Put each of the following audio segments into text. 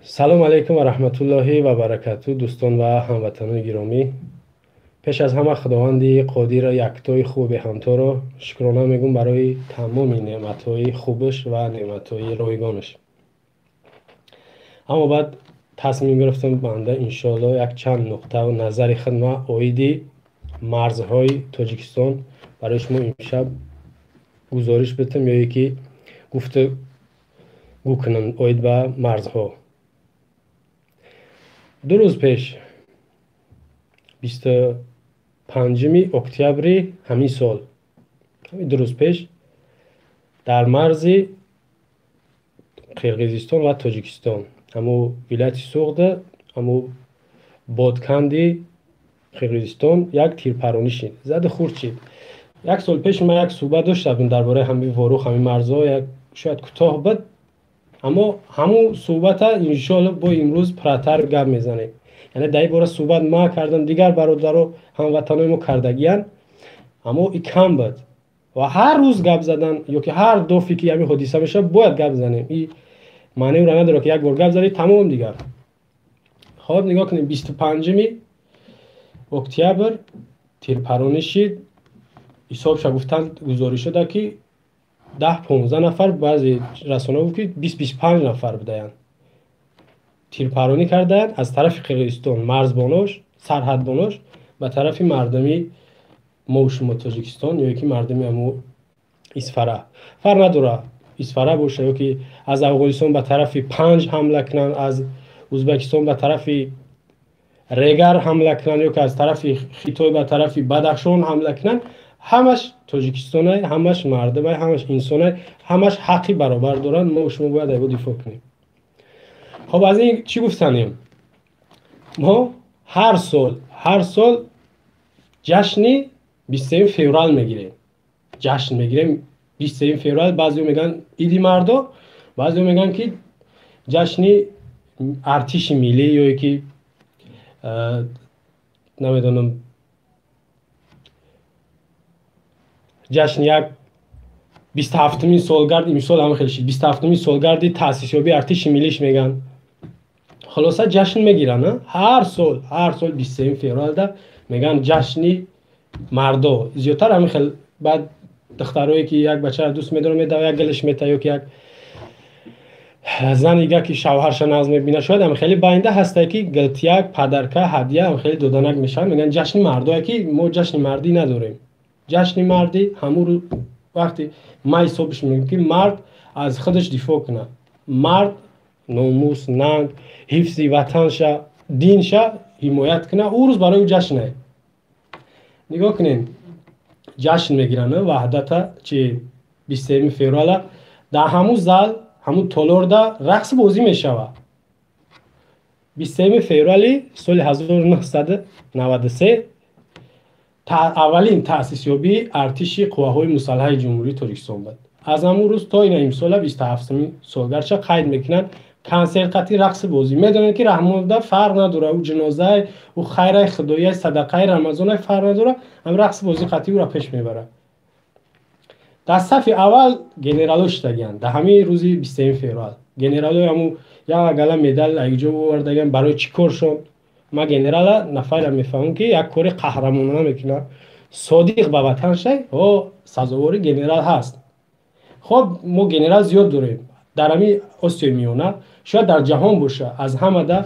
Салом алейкум ва раҳматуллоҳи ва баракату, дӯстон ва ҳамватанони гиромӣ. Пеш аз ҳама Худованди қодира, яктои хубу беҳамторо шукрона мегӯм барои тамоми неъматҳои хубаш ва неъматҳои ройгонаш. Аммо баъд тасмим гирифтам банда иншоалло як чанд нуқтаву назари худма оиди марзҳои Тоҷикистон барои шумо имшаб гузориш битам ё ки гуфту гӯ кунам оид ба марзҳо. 2 рӯз пеш, 25 октябри ҳамин сол, ҳамин 2 рӯз пеш дар марзи Қирғизистон ва Тоҷикистон, ҳамун вилояти Суғда, ҳамун Бодканди Қирғизистон як тирпаронӣ шид, заду хурд шид. Як сол пеш ман як суҳбат дошта будам дар бораи ҳамин ворух, ҳамин марзҳо, як шояд кӯтоҳ буд, аммо ҳамун суҳбата иншоалло бо имрӯз пурратар гап мезанем. Яъне дар ин бора суҳбат ма кардам, дигар бародаро ҳамватанои мо кардагиянд, аммо и кам буд ва ҳар рӯз гап задан ё ки ҳар дофе ки ҳамин ҳодиса мешавад бояд гап занем. И маънеро надорад ки як бор гап задӣ тамом дигар. Хоб, нигоҳ кунем, 25 октябр тирпаронӣ шид. Ҳисобша гуфтанд, гузориш шуда ки 10-15 нафар, баъзе расона гуфт ки 20-25 нафар будаянд. Тирпаронӣ кардаянд аз тарафи Қирғизистон, марзбонош, сарҳадбонош ба тарафи мардуми мо шумо Тоҷикистон ё ки мардуми ҳаму Исфара. Фарқ надорад Исфара боша ё ки аз Афғонистон ба тарафи Панҷ ҳамла кунанд, аз Ӯзбекистон ба тарафи Регар ҳамла кунанд ё ки аз тарафи Хитой ба тарафи Бадахшон ҳамла кунанд, ҳамаш Тоҷикистонай, ҳамаш мардумай, ҳамаш инсонай, ҳамаш ҳаққи баробар доранд. Мо шумо бояд айбо дифоъ кунем. Хоб, аз ин чӣ гуфтанем? Мо ҳар сол ҷашни 23 феврал мегирем. Ҷашн мегирем 23 феврал. Баъзеҳо мегӯянд иди мардо, баъзеҳо мегӯянд ки ҷашни артиши миллӣ ё ки намедонам ҷашни як 27-умин солгард, имсол ҳам хеле шид, 27-умин солгарди таъсисёбии артиши миллиш мегӯянд. Хулоса ҷашн мегиранд, ҳар сол, ҳар сол 23 февралда мегӯянд ҷашни мардо. Зиёдтар ҳамин хел баъд духтарое ки як бачаро дӯст медоранд, медава як гилиш мета ё ки як зани дига ки шавҳарша нағз мебинад, шояд ҳам хеле байнда ҳастае ки гилтияк, падарка, ҳадия ҳам хеле доданак мешаванд. Мегӯянд ҷашни мардое ки мо ҷашни мардӣ надорем. Ҷашни мардӣ ҳамун вақти ма ҳисобиш мегӯям ки мард аз худаш дифоъ кунад. Мард номус, нанг, ҳифзи ватанша, динша ҳимоят кунад, ӯ рӯз барои ӯ ҷашне. Нигоҳ кунед, ҷашн мегиранд ваҳдата чи 23 феврала дар ҳамун зал, ҳамун толорда рақс бозӣ мешавад. 23 феврали соли 1993 аввалин таъсисёбии артиши қувваҳои мусаллаҳи Ҷумҳурии Тоҷикистон буд. Аз ҳамун рӯз то ина имсола 27-умин солгардша қайд мекунанд. Консерт қатъи рақси бозӣ. Медонед ки Раҳмонда фарқ надорад, ӯ ҷинозае, ӯ хайрай, худояй, садақаи Рамазонай фарқ надорад, ҳам рақси бозӣ қатъи ӯро пеш мебарад. Дар сафи аввал генерало шидагиянд дар ҳамин рӯзи 23 феврал. Генералои ҳамун як гала медал айҷо овардагиянд барои чӣ коршон? Ман генерала нафарро мефаҳмам ки як кори қаҳрамонона мекунад, содиқ ба ватан шай, ҳо сазовори генерал ҳаст. Хоб, мо генерал зиёд дорем дар ҳамин Осиёи Миёна, шояд дар ҷаҳон боша, аз ҳамада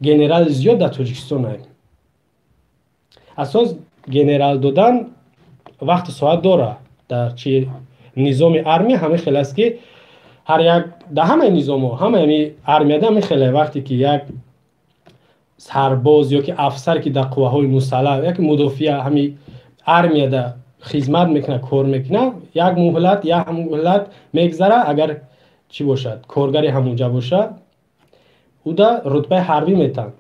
генерал зиёд дар Тоҷикистон ҳаст. Асос генерал додан вақту соат дора. Дар чи низоми армия ҳамин хел аст ки ҳар як дар ҳамаи низомҳо, ҳамаи ҳамин армияда ҳамин хеле вақте ки як сарбоз ё ки афсар ки дар қувваҳои мусаллаҳ яки мудофиа ҳамин армияда хизмат мекунад, кор мекунад, як муҳлат, як муҳлат мегзара, агар чӣ бошад, коргари ҳамунҷа бошад, ӯда рутбаи ҳарбӣ метанд.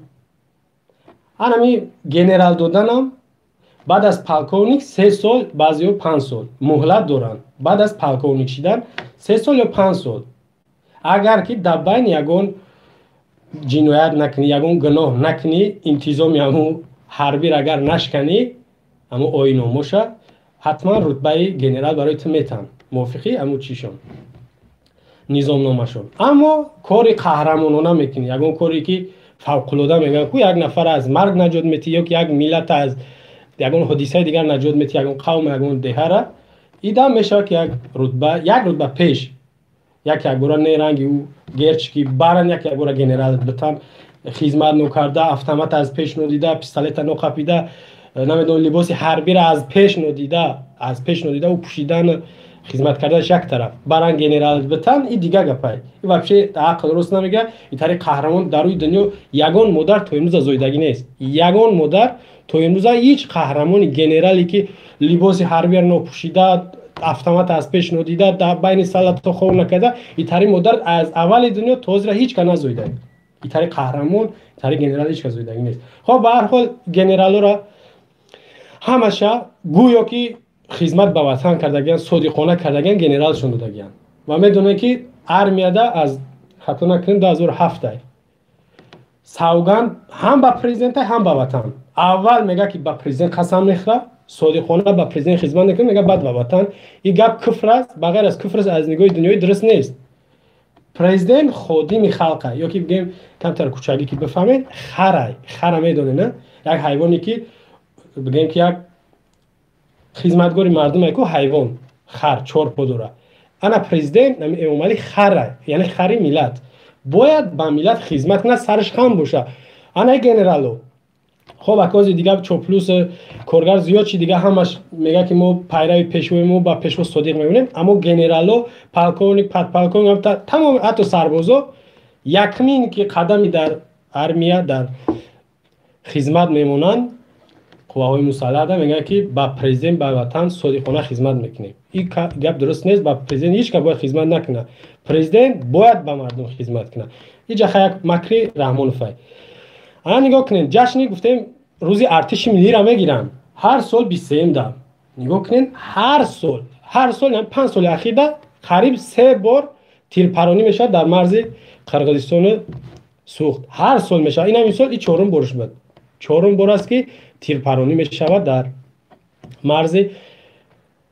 Ҳанами генерал доданам баъд аз полковник 3 сол, баъзеҳо 5 сол муҳлат доранд. Баъд аз полковник шидан 3 сол ё 5 сол. Агар ки дар байни ягон ҷиноят накунӣ, ягон гуноҳ накунӣ, интизоми ҳамун ҳарбиро агар нашканӣ, ҳамун оинномоша, ҳатман рутбаи генерал барои ту метанд, мувофиқи ҳамун чишон. Низомномашон. Аммо кори қаҳрамонона мекунӣ, ягон коре ки фавқулода мегӯянд ку, як нафар аз марг наҷот метӣ ё ки як миллат аз ягон ҳодисаи дигар наҷот метӣ, ягон қавм, ягон деҳара, идам мешавад ки як рутба, як рутба пеш, як якбора не ранги ӯ герчики баран, як якбора генерал битан, хизмат нокарда, автомат аз пеш нодида, пистолета ноқапида, намедонам, либоси ҳарбиро аз пеш нодида, аз пеш нодида ӯ пӯшидан, хизмат карданаш як тараф, баран генерал битан, и дигар гапай. И вообще ақл рост намега. И тари қаҳрамон дар рӯи дунё ягон модар то имрӯза зоидагӣ нест. Ягон модар то имрӯза ҳеҷ қаҳрамони генерале ки либоси ҳарбиро нопӯшида, автомат аз пеш нодида, дар байни салато хов накарда, и тари модар аз аввали дунё то ҳозира ҳеҷ кас назоида. И тари қаҳрамон, тари генерал ҳеҷ кас зоидагӣ нест. Хоб, ба ҳар ҳол, генералоро ҳамаша гӯё ки хизмат ба ватан кардагиян, содиқона кардагиян, генералшон додагиян. Ва медонем, ки армияда, аз хато накунем, 2007 савганд ҳам ба президента, ҳам ба ватан. Аввал мега ки ба президент қасам мехӯра, содиқона ба президент хизмат мекунад, мега, баъд ба ватан. Ин гап куфр аст, ба ғайр аз куфр аст, аз нигоҳи дунёӣ дуруст нест. Президент ходими халқа, ё ки бигем камтар кучагӣ ки бифаҳмед, харай. Хара медонед, на? Як ҳайвоне ки бигем ки як хизматгори мардуме ку, ҳайвон хар чор по дора. Ана президент Эмомалӣ хара, яъне хари миллат, бояд ба миллат хизмат кунад, сараш хам боша. Ана генерало, хоб, акози дига чоплус коргар зиёд чи, дига ҳамаш мега ки мо пайрави пешвои, мо ба пешво содиқ мебинем. Аммо генерало, полковник, подполковник, тамом, ҳатто сарбозо, якмин ки қадами дар армия, дар хизмат мемонанд, қувваҳои мусаллаҳда, мегӯянд ки ба президент, ба ватан содиқона хизмат мекунем. Ин гап дуруст нест. Ба президент ҳеҷ кас бояд хизмат накунад, президент бояд ба мардум хизмат кунад. Иҷа як макри Раҳмоновай. Ана нигоҳ кунед, ҷашни гуфтем, рӯзи артиши миллиро мегиранд ҳар сол 23-да. Нигоҳ кунед, ҳар сол, ҳар сол, 5 соли ахирда қариб се бор тирпаронӣ мешавад дар марзи Қирғизистону Суғд. Ҳар сол мешавад. Ин ҳамин сол и чорум борш буд. Чорум бор аст ки тирпаронӣ мешавад дар марзи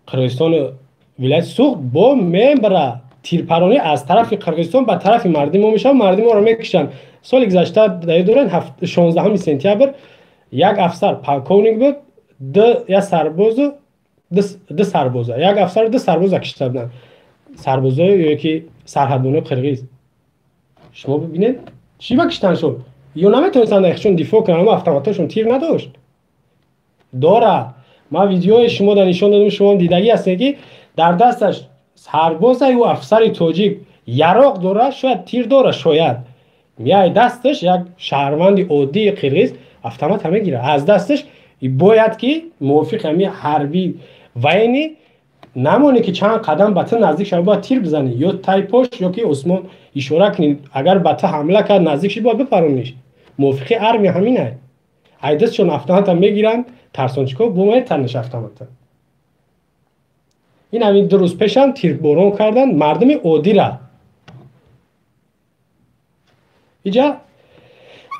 Қирғизистону вилояти Суғд. Бо мебара тирпаронӣ аз тарафи Қирғизистон ба тарафи мардуми мо мешавад, мардуми моро мекушанд. Соли гузашта даёд доред, 16 сентябр як афсар, полковник буд, як сарбозу ду сарбоза, як афсару ду сарбоза кишта буданд сарбозои ё ки сарҳадбонои қирғиз. Шумо бибинед, чӣ ба киштан шуд? Ё наметавонистанд ихчон дифоъ кунанд, аммо автоматҳошон тир надошт. Дора, ман видеои шумо да нишон додам, шумо дидагӣ ҳастед, ки дар дасташ сарбоза ӯ афсари тоҷик яроқ дора, шояд тир дора, шояд мияй дасташ, як шаҳрванди оддии қирғиз автомата мегирад аз дасташ. Бояд ки мувофиқи ҳами ҳарби военный намоне ки чанд қадам ба ту наздик шава, бояд тир бизанӣ ё тай пош, ё ки осмон ишора кунӣ. Агар ба ту ҳамла кард, наздик ши, бояд бипарониш. Мувофиқи армия ҳаминай. Ай дастшон автомата мегиранд тарсончико, бо метарниш автомата. Ин ҳамин 2 рӯз пешам тирборон карданд мардуми оддира. Иҷа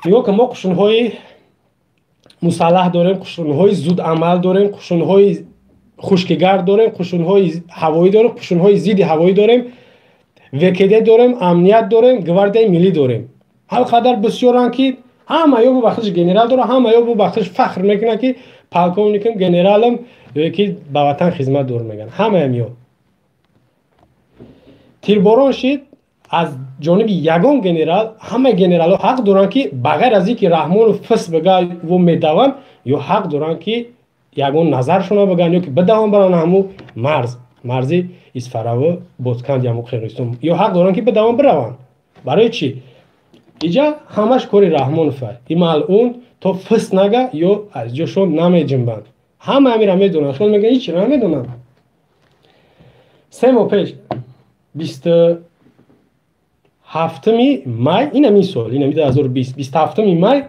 нигоҳ кун, мо қушунҳои мусаллаҳ дорем, қушунҳои зудамал дорем, қушунҳои хушкигард дорем, қушунҳои ҳавоӣ дорем, қушунҳои зидди ҳавоӣ дорем, ВКД дорем, амният дорем, гвардияи миллӣ дорем. Ҳар қадар бисёранд ки ҳама ё бо бахтиш генерал дора, ҳама ё бо бахтиш фахр мекунад ки полковникам, генералам, ё ки ба ватан хизмат дорам мегӯянд. Ҳамаям ё тирборон шид аз ҷониби ягон генерал. Ҳама генералҳо ҳақ доранд ки, ба ғайр аз ин ки Раҳмонов пис бига во медаванд, ё ҳақ доранд ки ягон назаршона бигӯянд, ё ки бидаванд, баранд ҳаму марз, марзи Исфараву Ботканди ҳаму Қирғизистон, ё ҳақ доранд ки бидаванд, бираванд. Барои чӣ иҷа ҳамаш кори Раҳмонова? И малъун то фис нага, ё аз ҷошон намеҷунбанд. Ҳама ҳамира медонанд, хел мегӯянд, ҳичро намедонанд. 3 моҳ пеш, 27 май ин ҳамин сол, ин ҳами 2020, 27 май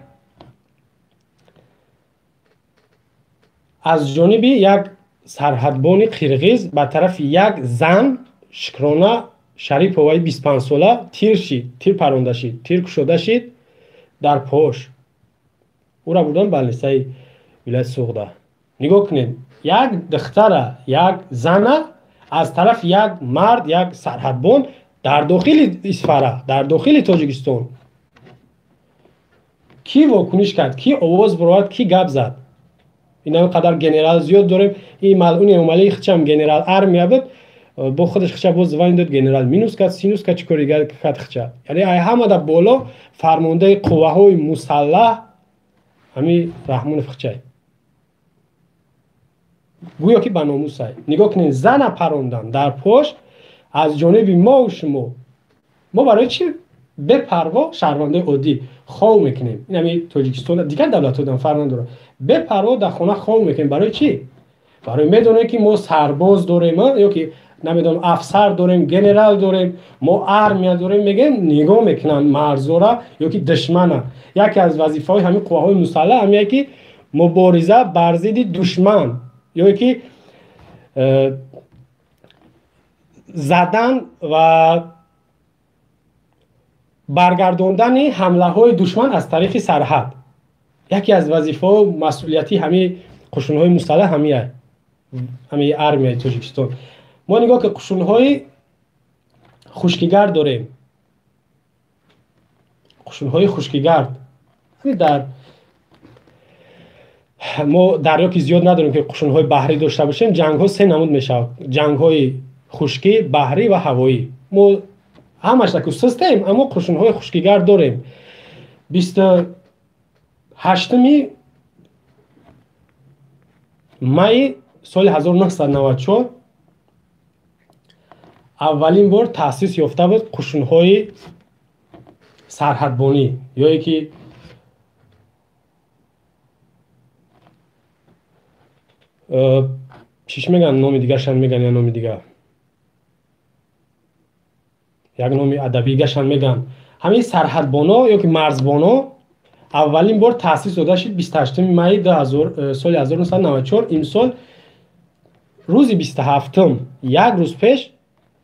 аз ҷониби як сарҳадбони қирғиз ба тарафи як зан, Шукрона Шариповаи 25 сола, тир шид, тир паронда шид, тир кушода шид дар пош. Ӯра бурдан больницаи вилояти Суғда. Нигоҳ кунед, як духтара, як зана аз тарафи як мард, як сарҳадбон Дар дохили Исфара, дар дохили Тоҷикистон кӣ вокуниш кард, кӣ овоз баровард, кӣ гап зад? Ин қадар генерал зиёд дорем. Ин малъуни Эмомалӣ хичам генерал армия буд, бо худаш хича боз звание дод, генерал минус кард, синус кард, чӣ кори кард хича. Яъне ай ҳамада боло фармондаи қувваҳои мусаллаҳ ҳами Раҳмонов хичай. Гӯё ки ба номусай. Нигоҳ кунед, зана парондан дар пош аз ҷониби мову шумо. Мо барои чӣ бепарво шаҳрвандои оддӣ хов мекунем? Ин ҳами Тоҷикистон, дигар давлатҳо фарқ надорад. Бепарво дар хона хов мекунем. Барои чӣ? Барои медонем, ки мо сарбоз дорем, ё ки намедонам, афсар дорем, генерал дорем, мо армия дорем, мегӯем, нигоҳ мекунанд марзора ё ки душмана. Яке аз вазифаҳои ҳамин қувваҳои мусаллаҳ ҳамие, ки мубориза бар зидди душман ё ки задан ва баргардондани ҳамлаҳои душман аз тариқи сарҳад. Яке аз вазифаҳо, масъулияти ҳамин қушунҳои мусаллаҳ ҳамия, ҳамин армияи Тоҷикистон. Мо нигоҳ ки қушунҳои хушкигард дорем, қушунҳои хушкигард дар мо дарё ки зиёд надорем, ки қушунҳои баҳрӣ дошта бошем. Ҷангҳо се намуд мешавад: ҷангҳои хушкӣ, баҳрӣ ва ҳавоӣ. Мо ҳамаш таку систем, аммо қушунҳои хушкигард дорем. 28-уми майи соли 1994 аввалин бор таъсис ёфта буд қушунҳои сарҳадбонӣ, ё ки чиш меган, номи дигаршан меган, я номи дигар, як номи адабигашан меган. Ҳамин сарҳадбоно ё ки марзбоно аввалин бор таъсис дода шуд 28 майи соли 1994. Имсол рӯзи 27-м, як рӯз пеш,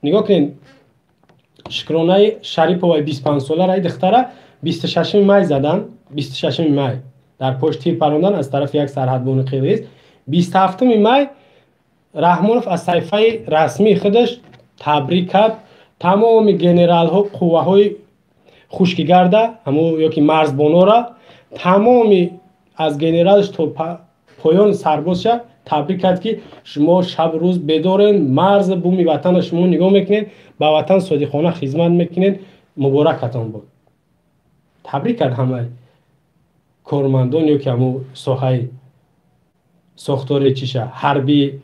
нигоҳ кунед, Шукронаи Шариповаи 25 сола, раи духтара 26 май задан, 26 май дар пошт тир парондан аз тарафи як сарҳадбони қирғиз. 27 май Раҳмонов аз саҳифаи расмии худаш табрик кард тамоми генералҳо, қувваҳои хушкигарда ҳамо ё ки марзбонора, тамоми аз генералш то поён сарбозша табрик кард, ки шумо шаб рӯз бедорен, марзи буми ватана шумо нигоҳ мекунед, ба ватан содиқона хизмат мекунед, муборакатон буд. Табрик кард ҳамаи кормандон ё ки ҳамо соҳаи сохтори чиша, ҳарби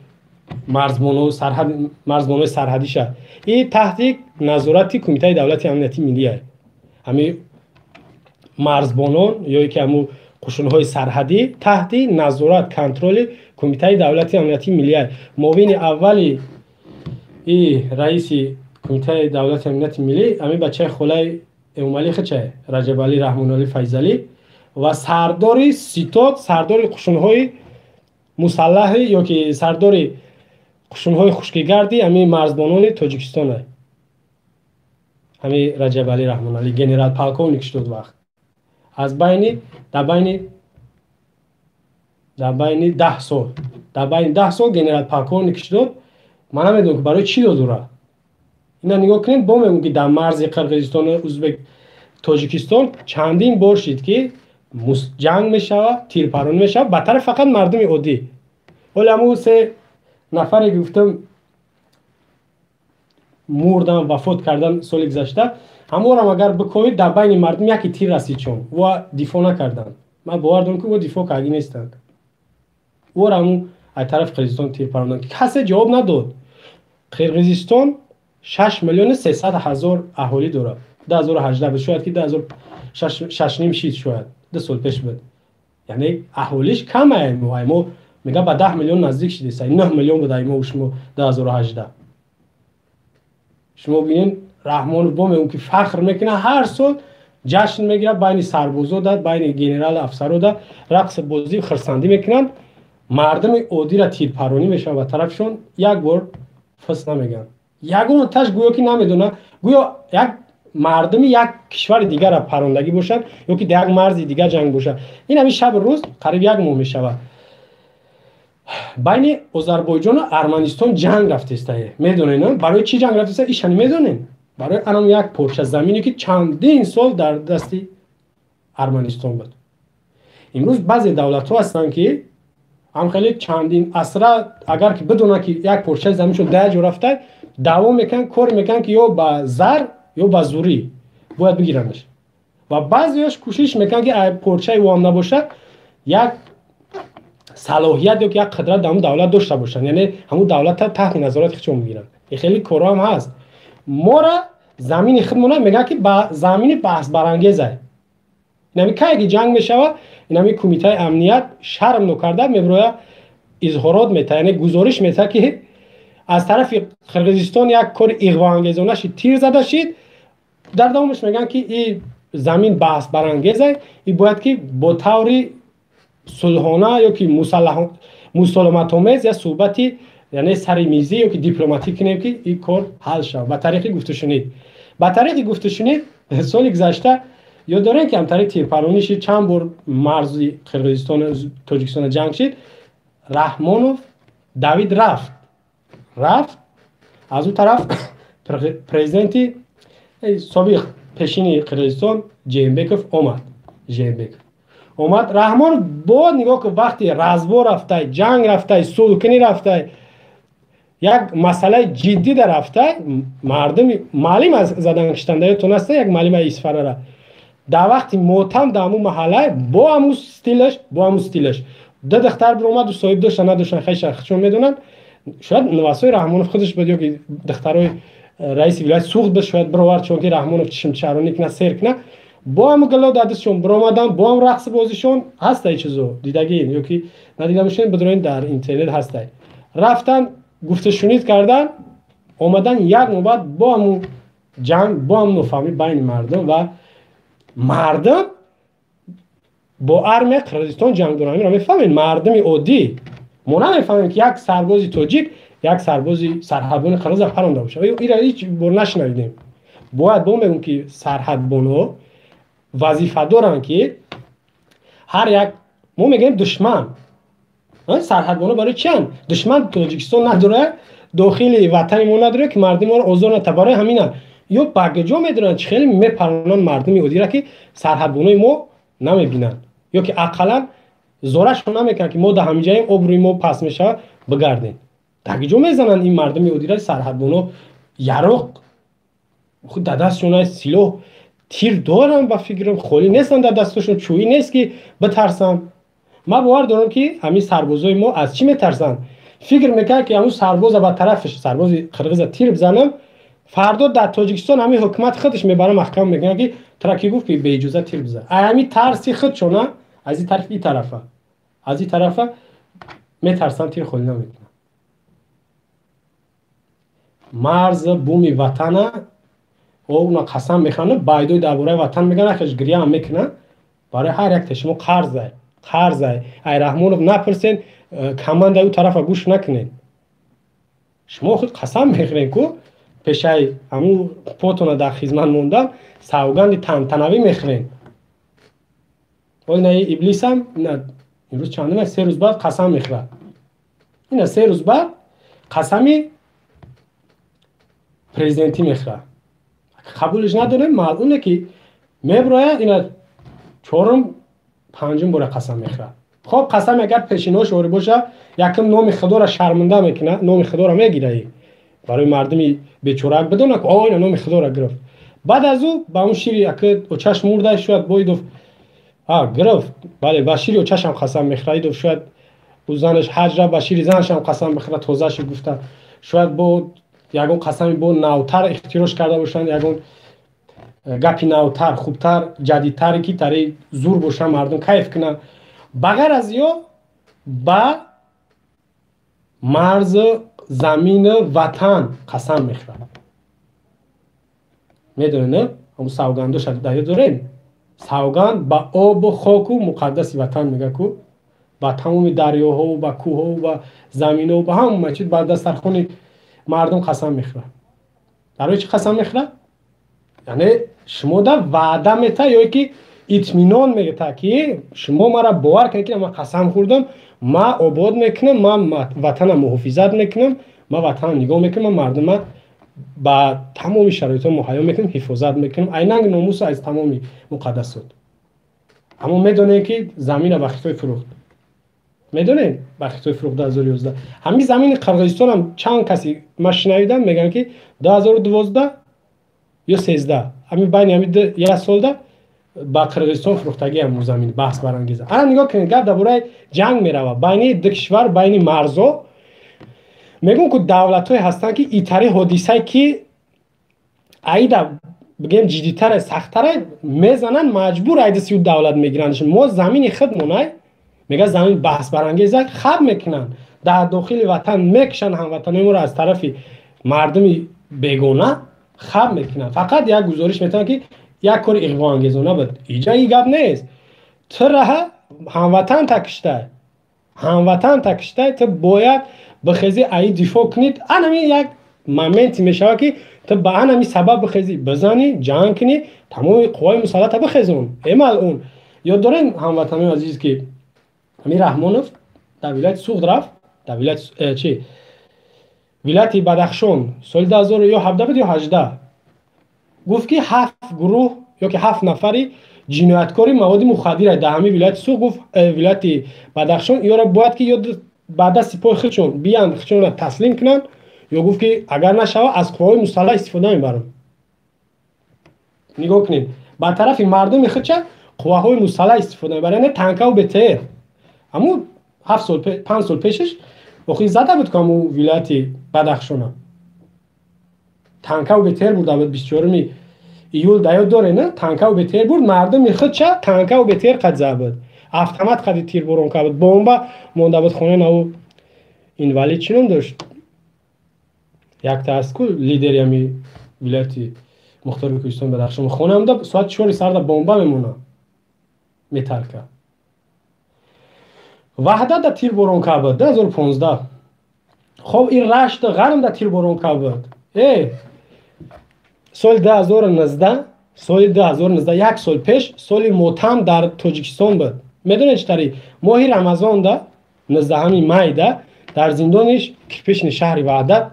марзбонои сарҳадиша. И таҳти назорати Кумитаи давлати амнияти миллия ҳами марзбонон ё ки ҳаму қушунҳои сарҳадӣ таҳти назорат, контроли Кумитаи давлати амнияти миллия. Муовини аввали и раиси Кумитаи давлати амнияти миллӣ ҳамин бачаи холаи Эмомалӣ хичай, Раҷабалӣ Раҳмоналӣ Файзалӣ, ва сардори ситод, сардори қушунҳои мусаллаҳи ё ки сардори қушунҳои хушкигарди ҳамин марзбонони Тоҷикистон, ҳамин Раҷабалӣ Раҳмоналӣ генерал полковник шуд вақт. Аз байни дар байни 10 сол, дар байни 10 сол генерал полковник шуд. Ман намедонам, ки барои чӣ дод ура. Ина нигоҳ кунед, бо мегӯм, ки дар марзи Қирғизистону Узбек Тоҷикистон чандин бор шид, ки ҷанг мешавад, тирпаронӣ мешавад ба тараф фақат мардуми оддӣ. Ҳоле ҳамун се нафаре гуфтам, мурдан, вафот кардан соли гузашта, ҳамонам агар бикоҳед, дар байни мардум яке тир расид, чон ва дифоъ накарданд. Ман бовар дорам, ки ӯ дифоъ кардагӣ нестанд. Ӯро ҳамун аз тарафи Қирғизистон тир паронданд, касе ҷавоб надод. Қирғизистон 6 300 000 аҳолӣ дорад. 2018 буд, шояд ки 2006,5 шид, шояд 2 сол пеш буд. Яъне аҳолиш кам. Мо мега ба 10 миллион наздик шидеса, 9 миллион буд мо шумо 2018. Шумо бинед, Раҳмонов бо мегӯм, ки фахр мекунад, ҳар сол ҷашн мегирад, байни сарбозо да, байни генералу афсаро да рақс, бозӣ, хирсандӣ мекунанд. Мардуми оддира тирпаронӣ мешавад ба тарафшон, як бор фис намегӯянд. Ягон таш гӯё ки намедонад, гӯё як мардуми як кишвари дигара парондагӣ бошад ё ки дар як марзи дигар ҷанг бошад. Ин ҳамин шабу рӯз қариб як моҳ мешавад, байни Озарбойҷону Арманистон ҷанг рафтестае. Медонед, барои чӣ ҷанг рафтеста? Ишани медонем. Барои анам як порча замине, ки чандин сол дар дасти Арманистон буд. Имрӯз баъзе давлатҳо ҳастанд, ки ҳам хеле чандин асра, агар ки бидонанд, ки як порчаи заминшон дар ҷо рафта, даъво мекунанд, кор мекунанд, ки ё ба зар, ё ба зӯрӣ бояд бигиранаш. Ва баъзеёш кӯшиш мекунанд, ки порчаи ӯ ҳам набошад, як салоҳият ё ки як қудрат дар ҳамун давлат дошта бошанд, яъне ҳамун давлатта таҳти назорати худшон бигиранд. Ин хеле корҳо ҳам ҳаст. Мора замини худмона мегӯянд, ки ба замини баҳсбарангезай. Инами кае ки ҷанг мешава, инами кумитаи амният шарм нокарда мебироя, изҳорот мета, яъне гузориш мета, ки аз тарафи Қирғизистон як кори иғвоангезона шид, тир зада шид. Дар давомаш мегӯянд, ки и замин баҳсбарангезай, и бояд ки бо таври сулҳона ё ки мусолиматомез я суҳбати, яъне сари мизӣ ё ки дипломатӣ кунем, ки ин кор ҳал шавад ба тариқи гуфтушунид. Ба тариқи гуфтушунид. Соли гузашта ёд дорем, ки ҳамтари тирпаронӣ шид, чанд бор марзи Қирғизистону Тоҷикистона ҷанг шид. Раҳмонов давид, рафт. Аз ӯ тараф президенти собиқ, пешини Қирғизистон Жээнбеков омад. Жээнбеков омад. Раҳмонов бо нигоҳ ки вақти разбор рафтай, ҷанг рафтай, сулҳкунӣ рафтай, як масъалаи ҷиддӣ да рафтай, мардуми маълим задан киштанда, ёдтон аста, як маълимаи Исфарара дар вақти мотам дар ҳамун маҳалла, бо ҳамун стилаш ду духтар биромаду соҳиб дошта надоштан, хеша худшон медонанд, шояд нувасои Раҳмонов худаш буд ё ки духтарои раиси вилояти Суғд буд, шояд бировард, чунки Раҳмонов чишмчаронӣ кина, сер кина. Бо ҳамун гало дар дастшон биромадан, бо ҳам рақси бозишон ҳастай. Чизо дидагиен ё ки надида бошед, бидроен, дар интернет ҳастай. Рафтан, гуфтушунид кардан, омадан. Як моҳ баъд бо ҳамун ҷанг, бо ҳамун нофаҳмӣ байни мардум, ва мардум бо армия Қирғизистон ҷанг доранд. Инро мефаҳмед, мардуми оддӣ мо намефаҳмем, ки як сарбози тоҷик як сарбози сарҳадбони қирғиза паронда бошад. Ира ҳеҷ бор нашунавидем. Бояд бо мегӯм, ки сарҳадбонҳо вазифа доранд, ки ҳар як мо мегӯем душман. Сарҳадбонҳо барои чианд? Душман Тоҷикистон надорад, дохили ватани мо надорад, ки мардуми моро озор ната. Барои ҳамина ё ба куҷо медонанд, чӣ хеле мепаронанд мардуми оддира, ки сарҳадбонои мо намебинанд ё ки ақаллан зорашон намекунанд, ки мо дар ҳаминҷаем, обрӯи мо паст мешавад, бигардем. Дар куҷо мезананд ин мардуми оддира? Сарҳадбоно яроқ худ дар дастшон, силоҳ, тир доранд, ба фикрам, холӣ нестанд, дар дасташон чӯӣ нест, ки битарсанд. Ман бовар дорам, ки ҳамин сарбозои мо аз чӣ метарсанд? Фикр мекард, ки ҳамун сарбоза ба тарафаш, сарбози қирғиза тир бизанам, фардо дар Тоҷикистон ҳамин ҳукумат худаш мебара, маҳкама мекунад, ки тура ки гуфт, ки беиҷоза тир бизан? Ай ҳамин тарси худшона аз ин тараф, ин тарафа, аз ин тарафа метарсанд, тир холӣ намекунанд. Марзи буми ватана уна қасам мехӯранд, байдои дар бораи ватан мегӯянд, ахеш гиряам мекунанд. Барои ҳар якта шумо қарзай, қарзай. Ай Раҳмонов напурсен, командаи ӯ тарафа гӯш накунед. Шумо худ қасам мехӯред ку, пешаи ҳамун потона дар хизмат мондан савганди тантанавӣ мехӯред. Ина иблисам ина имрӯз чандум, 3 рӯз баъд қасам мехӯрад. Ина 3 рӯз баъд қасами президентӣ мехӯрад. Қабулш надорем, маълуме ки меброяд. Ина чорум, панҷум бора қасам мехӯрад. Хоб, қасам агар пешинош орӣ боша, якум номи худоро шарманда мекунад, номи худоро мегира, барои мардуми бечорак бидонад, о, ина номи худоро гирифт. Баъд аз ӯ ба он шири ака очаш мурда, шояд боидов гирифт, бале, ба шири очашам қасам мехӯрад. Идов шояд ӯ занаш ҳаҷ рафт, ба шири занашам қасам бихӯрад, тоза шуд гуфта. Шояд бо ягон қасами бо навтар ихтирош карда бошанд, ягон гапи навтар, хубтар, ҷадидтаре, ки тари зур бошанд, мардум кайф кунанд. Ба ғайр аз ё ба марзу замину ватан қасам мехӯрад. Медонед, не, ҳамун савгандоша дар ёд дорем? Савганд ба обу хоку муқаддаси ватан мега ку, ба тамоми дарёҳову ба кӯҳову ба заминҳову ба ҳама чиз, ба дастархони мардум қасам мехӯрад. Барои чӣ қасам мехӯрад? Яъне шумо да ваъда мета ё ки итминон мета, ки шумо мара бовар кунед, ки ман қасам хӯрдам, ман обод мекунам, ман ватана муҳофизат мекунам, ман ватана нигоҳ мекунам, ман мардума Ба тамоми шароитҳо муҳайё мекунем, ҳифозат мекунем, айнан номус аз тамоми муқаддасот. Аммо медонем, ки замина ба Хитой фурӯхт. Медонем, ба Хитой фурӯхт 2011. Ҳамин замини Қирғизистонам чанд каси ман шунавидам, мегӯянд, ки 2012 ё 13, ҳамин байни ҳамин як солда ба Қирғизистон фурӯхтагӣ ҳамун замин баҳс барангеза. Ана нигоҳ кунед, гап дар бораи ҷанг меравад байни ду кишвар, байни марзо. Мегӯм, ку давлатҳое ҳастанд, ки итари ҳодисае, ки аида бигем ҷиддитаре, сахттаре мезананд, маҷбур айди сию давлат мегиранд. Мо замини худмонай, мега, замин баҳсбарангеза хаб мекунанд, дар дохили ватан мекушанд ҳамватанои моро, аз тарафи мардуми бегона хаб мекунанд. Фақат як гузориш метавонанд, ки як кори иғвоангезона буд. Иҷа и гап нест. Ту раҳа ҳамватан такиштай, ҳамватан такиштай, ту бояд бихезӣ, аи дифоъ кунӣ. Анами як моменте мешавад, ки ту ба анами сабаб бихезӣ, бизанӣ, ҷанг кунӣ, тамоми қувваи мусаллата бихезон. Эмал он ёд дорем, ҳамватанои азиз, ки Амир Раҳмонов дар вилояти Суғд рафт, дар вилояти чи, вилояти Бадахшон, соли 2000 ё 17 буд ё 18, гуфт, ки ҳафт гурӯҳ ё ки ҳафт нафари ҷинояткори маводи мухаддира дар ҳамин вилояти Суғд, гуфт, вилояти Бадахшон, ёро бояд ки ё ба дасти пои худшон биянд, худшонро таслим кунанд, ё гуфт, ки агар нашава, аз қувваҳои мусаллаҳ истифода мебарам. Нигоҳ кунед, ба тарафи мардуми худша қувваҳои мусаллаҳ истифода мебарад, яъне танкаву БТР. Ҳамун 7 сол, 5 сол пешаш охи зада буд, ку ҳамун вилояти Бадахшона танкаву БТР бурда буд. 24-уми июл да ёд доре, на? Танкаву БТР бурд, мардуми худша танкаву БТР қад зада буд, автомат қади тирборон карда буд, бомба монда буд хонаи наву инвалид. Чӣ ном дошт? Якта аст ку, лидери ҳами вилояти мухтори Кӯҳистони Бадахшон, хонаамда соати 4-и сарда бомба мемона, металка. Ваҳдат да тирборон кард буд 2015. Хоб, ин Рашт Ғарм да тирборон кард буд. Соли 2019, соли 2019, як сол пеш, соли мотам дар Тоҷикистон буд. Медонед, чӣ тари моҳи Рамазонда, 19 майда, дар зиндони кирпичный шаҳри Ваҳдат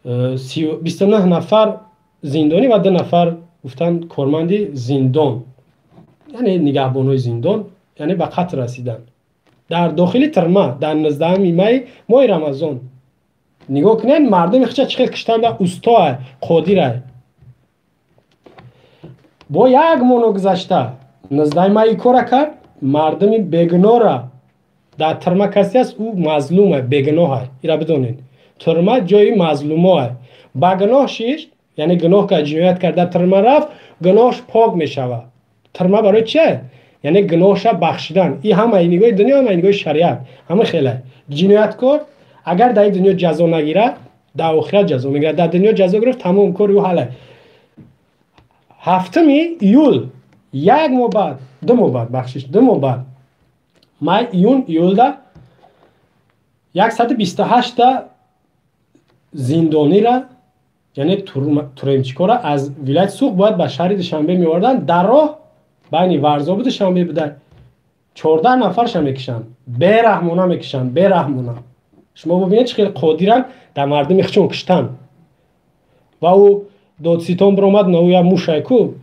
29 нафар зиндонӣ ва ду нафар, гуфтанд, корманди зиндон, яъне нигаҳбонҳои зиндон, яъне ба қатл расиданд дар дохили тирма дар 19 май, моҳи Рамазон. Нигоҳ кунед, мардуми хича чӣ хел киштанда устоа, қодирай. Бо як моҳ гузашта, 19 май кора кард, мардуми бегунора дар тирма. Касе аст, ӯ мазлума, бегуноҳа, ира бидонед, тирма ҷои мазлумоа. Ба гуноҳ шишт, яъне гуноҳ кард, ҷиноят кард, дар тирма рафт, гуноҳш пок мешавад. Тирма барои чие? Яъне гуноҳша бахшидан. И ҳамаи нигоҳи дунё, ҳамаи нигоҳи шариат ҳама хеле. Ҷинояткор агар дар ин дунё ҷазо нагирад, дар охират ҷазо мегирад. Дар дунё ҷазо гирифт, тамом, кори ӯ ҳале. 7-уми июл, як моҳ баъд, 2 моҳ баъд, бахшиш, 2 моҳ баъд, май, июн, июлда 128-та зиндонира, яъне тюремщик ора, аз вилояти Суғд бояд ба шаҳри Душанбе меоварданд. Дар роҳ байни Варзобу Душанбе буда, 14 нафарша мекушанд, бераҳмона мекушанд, бераҳмона. Шумо бубинед, чӣ хел қодиранд дар мардуми худшон куштан. Ва ӯ додситон биромад, на, ӯ як мушай ку,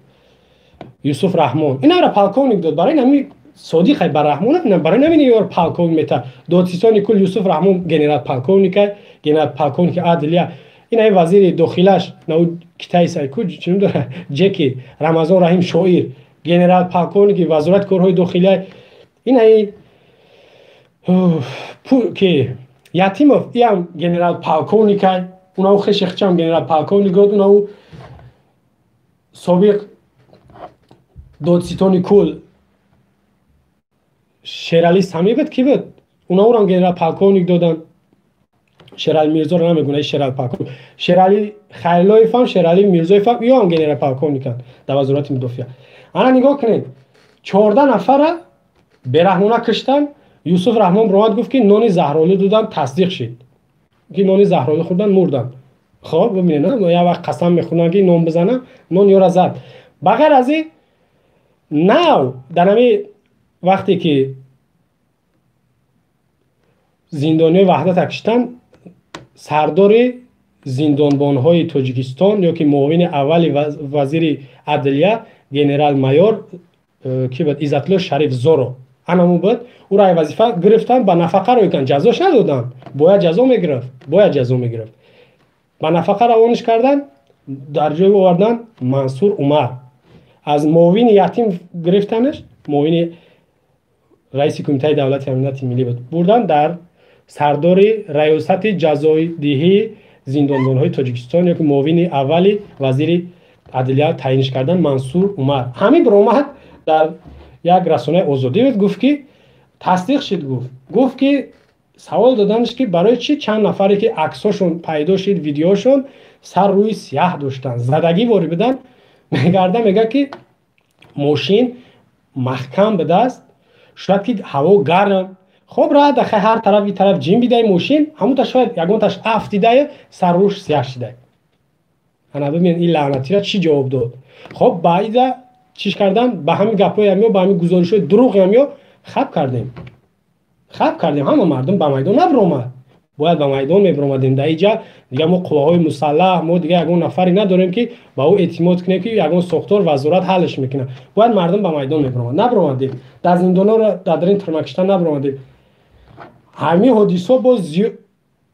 Юсуф Раҳмон, инара полковник дод. Барои нами содиқай ба Раҳмон, барои намин ёр полковник мета. Додситони кул Юсуф Раҳмон генерал полковника, генерал полковники адлия. Ина вазири дохилаш на, ӯ китайсай ку, чӣ дора, Ҷеки Рамазон Раҳим шоир, генерал полковники вазорати корҳои дохилия. Инаи ки Ятимов, иам генерал полковникай, унау хешехчам генерал полковник год. Унау собиқ додситони кул Шерали Самӣ буд, ки буд, унаурам генерал полковник доданд. Шерали Мирзоро намегӯна, Шерали полковник, Шерали Хайлоевам, Шерали Мирзоевам, иёам генерал полковниканд дар вазорати мудофиа. Ана нигоҳ кунед, 14 нафара бераҳмона киштанд. Юсуф Раҳмон биромад, гуфт, ки нони заҳролӣ доданд, тасдиқ шид, ки нони заҳролӣ хӯрдан, мурданд. Хоб, бибинед, як вақт қасам мехӯрданд, ки нон бизанам, нон ёра зад. Ба ғайр аз ин, нав дар ҳами вақте ки зиндониёи Ваҳдата киштанд, сардори Зиндонбонҳои Тоҷикистон ё ки муовини аввали вазири адлия, генерал-майор ки буд, Иззатулло Шариф Зоро, анаму буд. Ӯро ай вазифа гирифтан, ба нафақа рӯй карданд, ҷазош надоданд. Бояд ҷазо мегирифт, бояд ҷазо мегирифт. Ба нафақа равониш кардан, дар ҷои овардан Мансур Умар. Аз муовини ятим гирифтанаш, муовини раиси Кумитаи давлати амнияти миллӣ буд, бурдан дар сардори раёсати ҷазодиҳии зиндонбонҳои Тоҷикистон ё ки муовини аввали вазири адлия таъинш кардан Мансур Умар. Ҳамин биромад дар як расонаи Озодӣ, гуфт ки тасдиқ шид, гуфт ки савол доданш ки барои чӣ чанд нафаре ки аксҳошон пайдо шид, видеошон, сар рӯи сияҳ доштанд, задагӣ ворид буданд. Мегарда, мега ки мошин маҳкам будааст, шояд ки ҳаво гарм, хоб рада, хай ҳар тараф и тараф ҷим бидаи мошин, ҳамунта шояд ягонташ афтидае, саррӯш сияҳ шидай. Ана бибин, ин лаънатира чӣ ҷавоб дод. Хоб, баъида чиш кардан, ба ҳамин гапҳоям ё ба ҳамин гузоришҳои дурӯғям ё хаб кардем, хаб кардем. Ҳама мардум ба майдон набиромад, бояд ба майдон мебиромадем. Дар иҷа дига мо қувваҳои мусаллаҳ, мо дига ягон нафаре надорем ки ба ӯ эътимод кунем ки ягон сохтор, вазорат ҳаллш мекунад. Бояд мардум ба майдон мебиромад, набиромадем. Дар зиндонҳоро дар дарин тирмакишта набиромадем. Ҳамин ҳодисо боз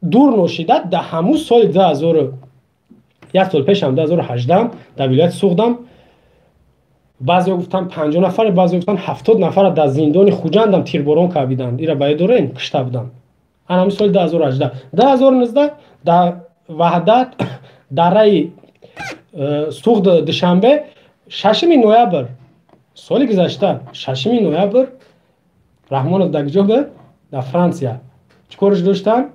дур ношида, дар ҳамун соли 2000, як сол пешам, 2018-ам, дар вилояти Суғдам баъзеҳо гуфтанд 50 нафар, баъзеҳо гуфтанд 70 нафара дар зиндони Хуҷандам тирборон кардиданд. Ира ба дорем, кушта буданд. Ана соли 2018. 2019 дар Ваҳдат, дараи Суғд, Душанбе, 6 ноябр соли гузашта, 6 ноябр, Раҳмонов дар куҷо буд? Дар Франсия. Чӣ корш доштанд?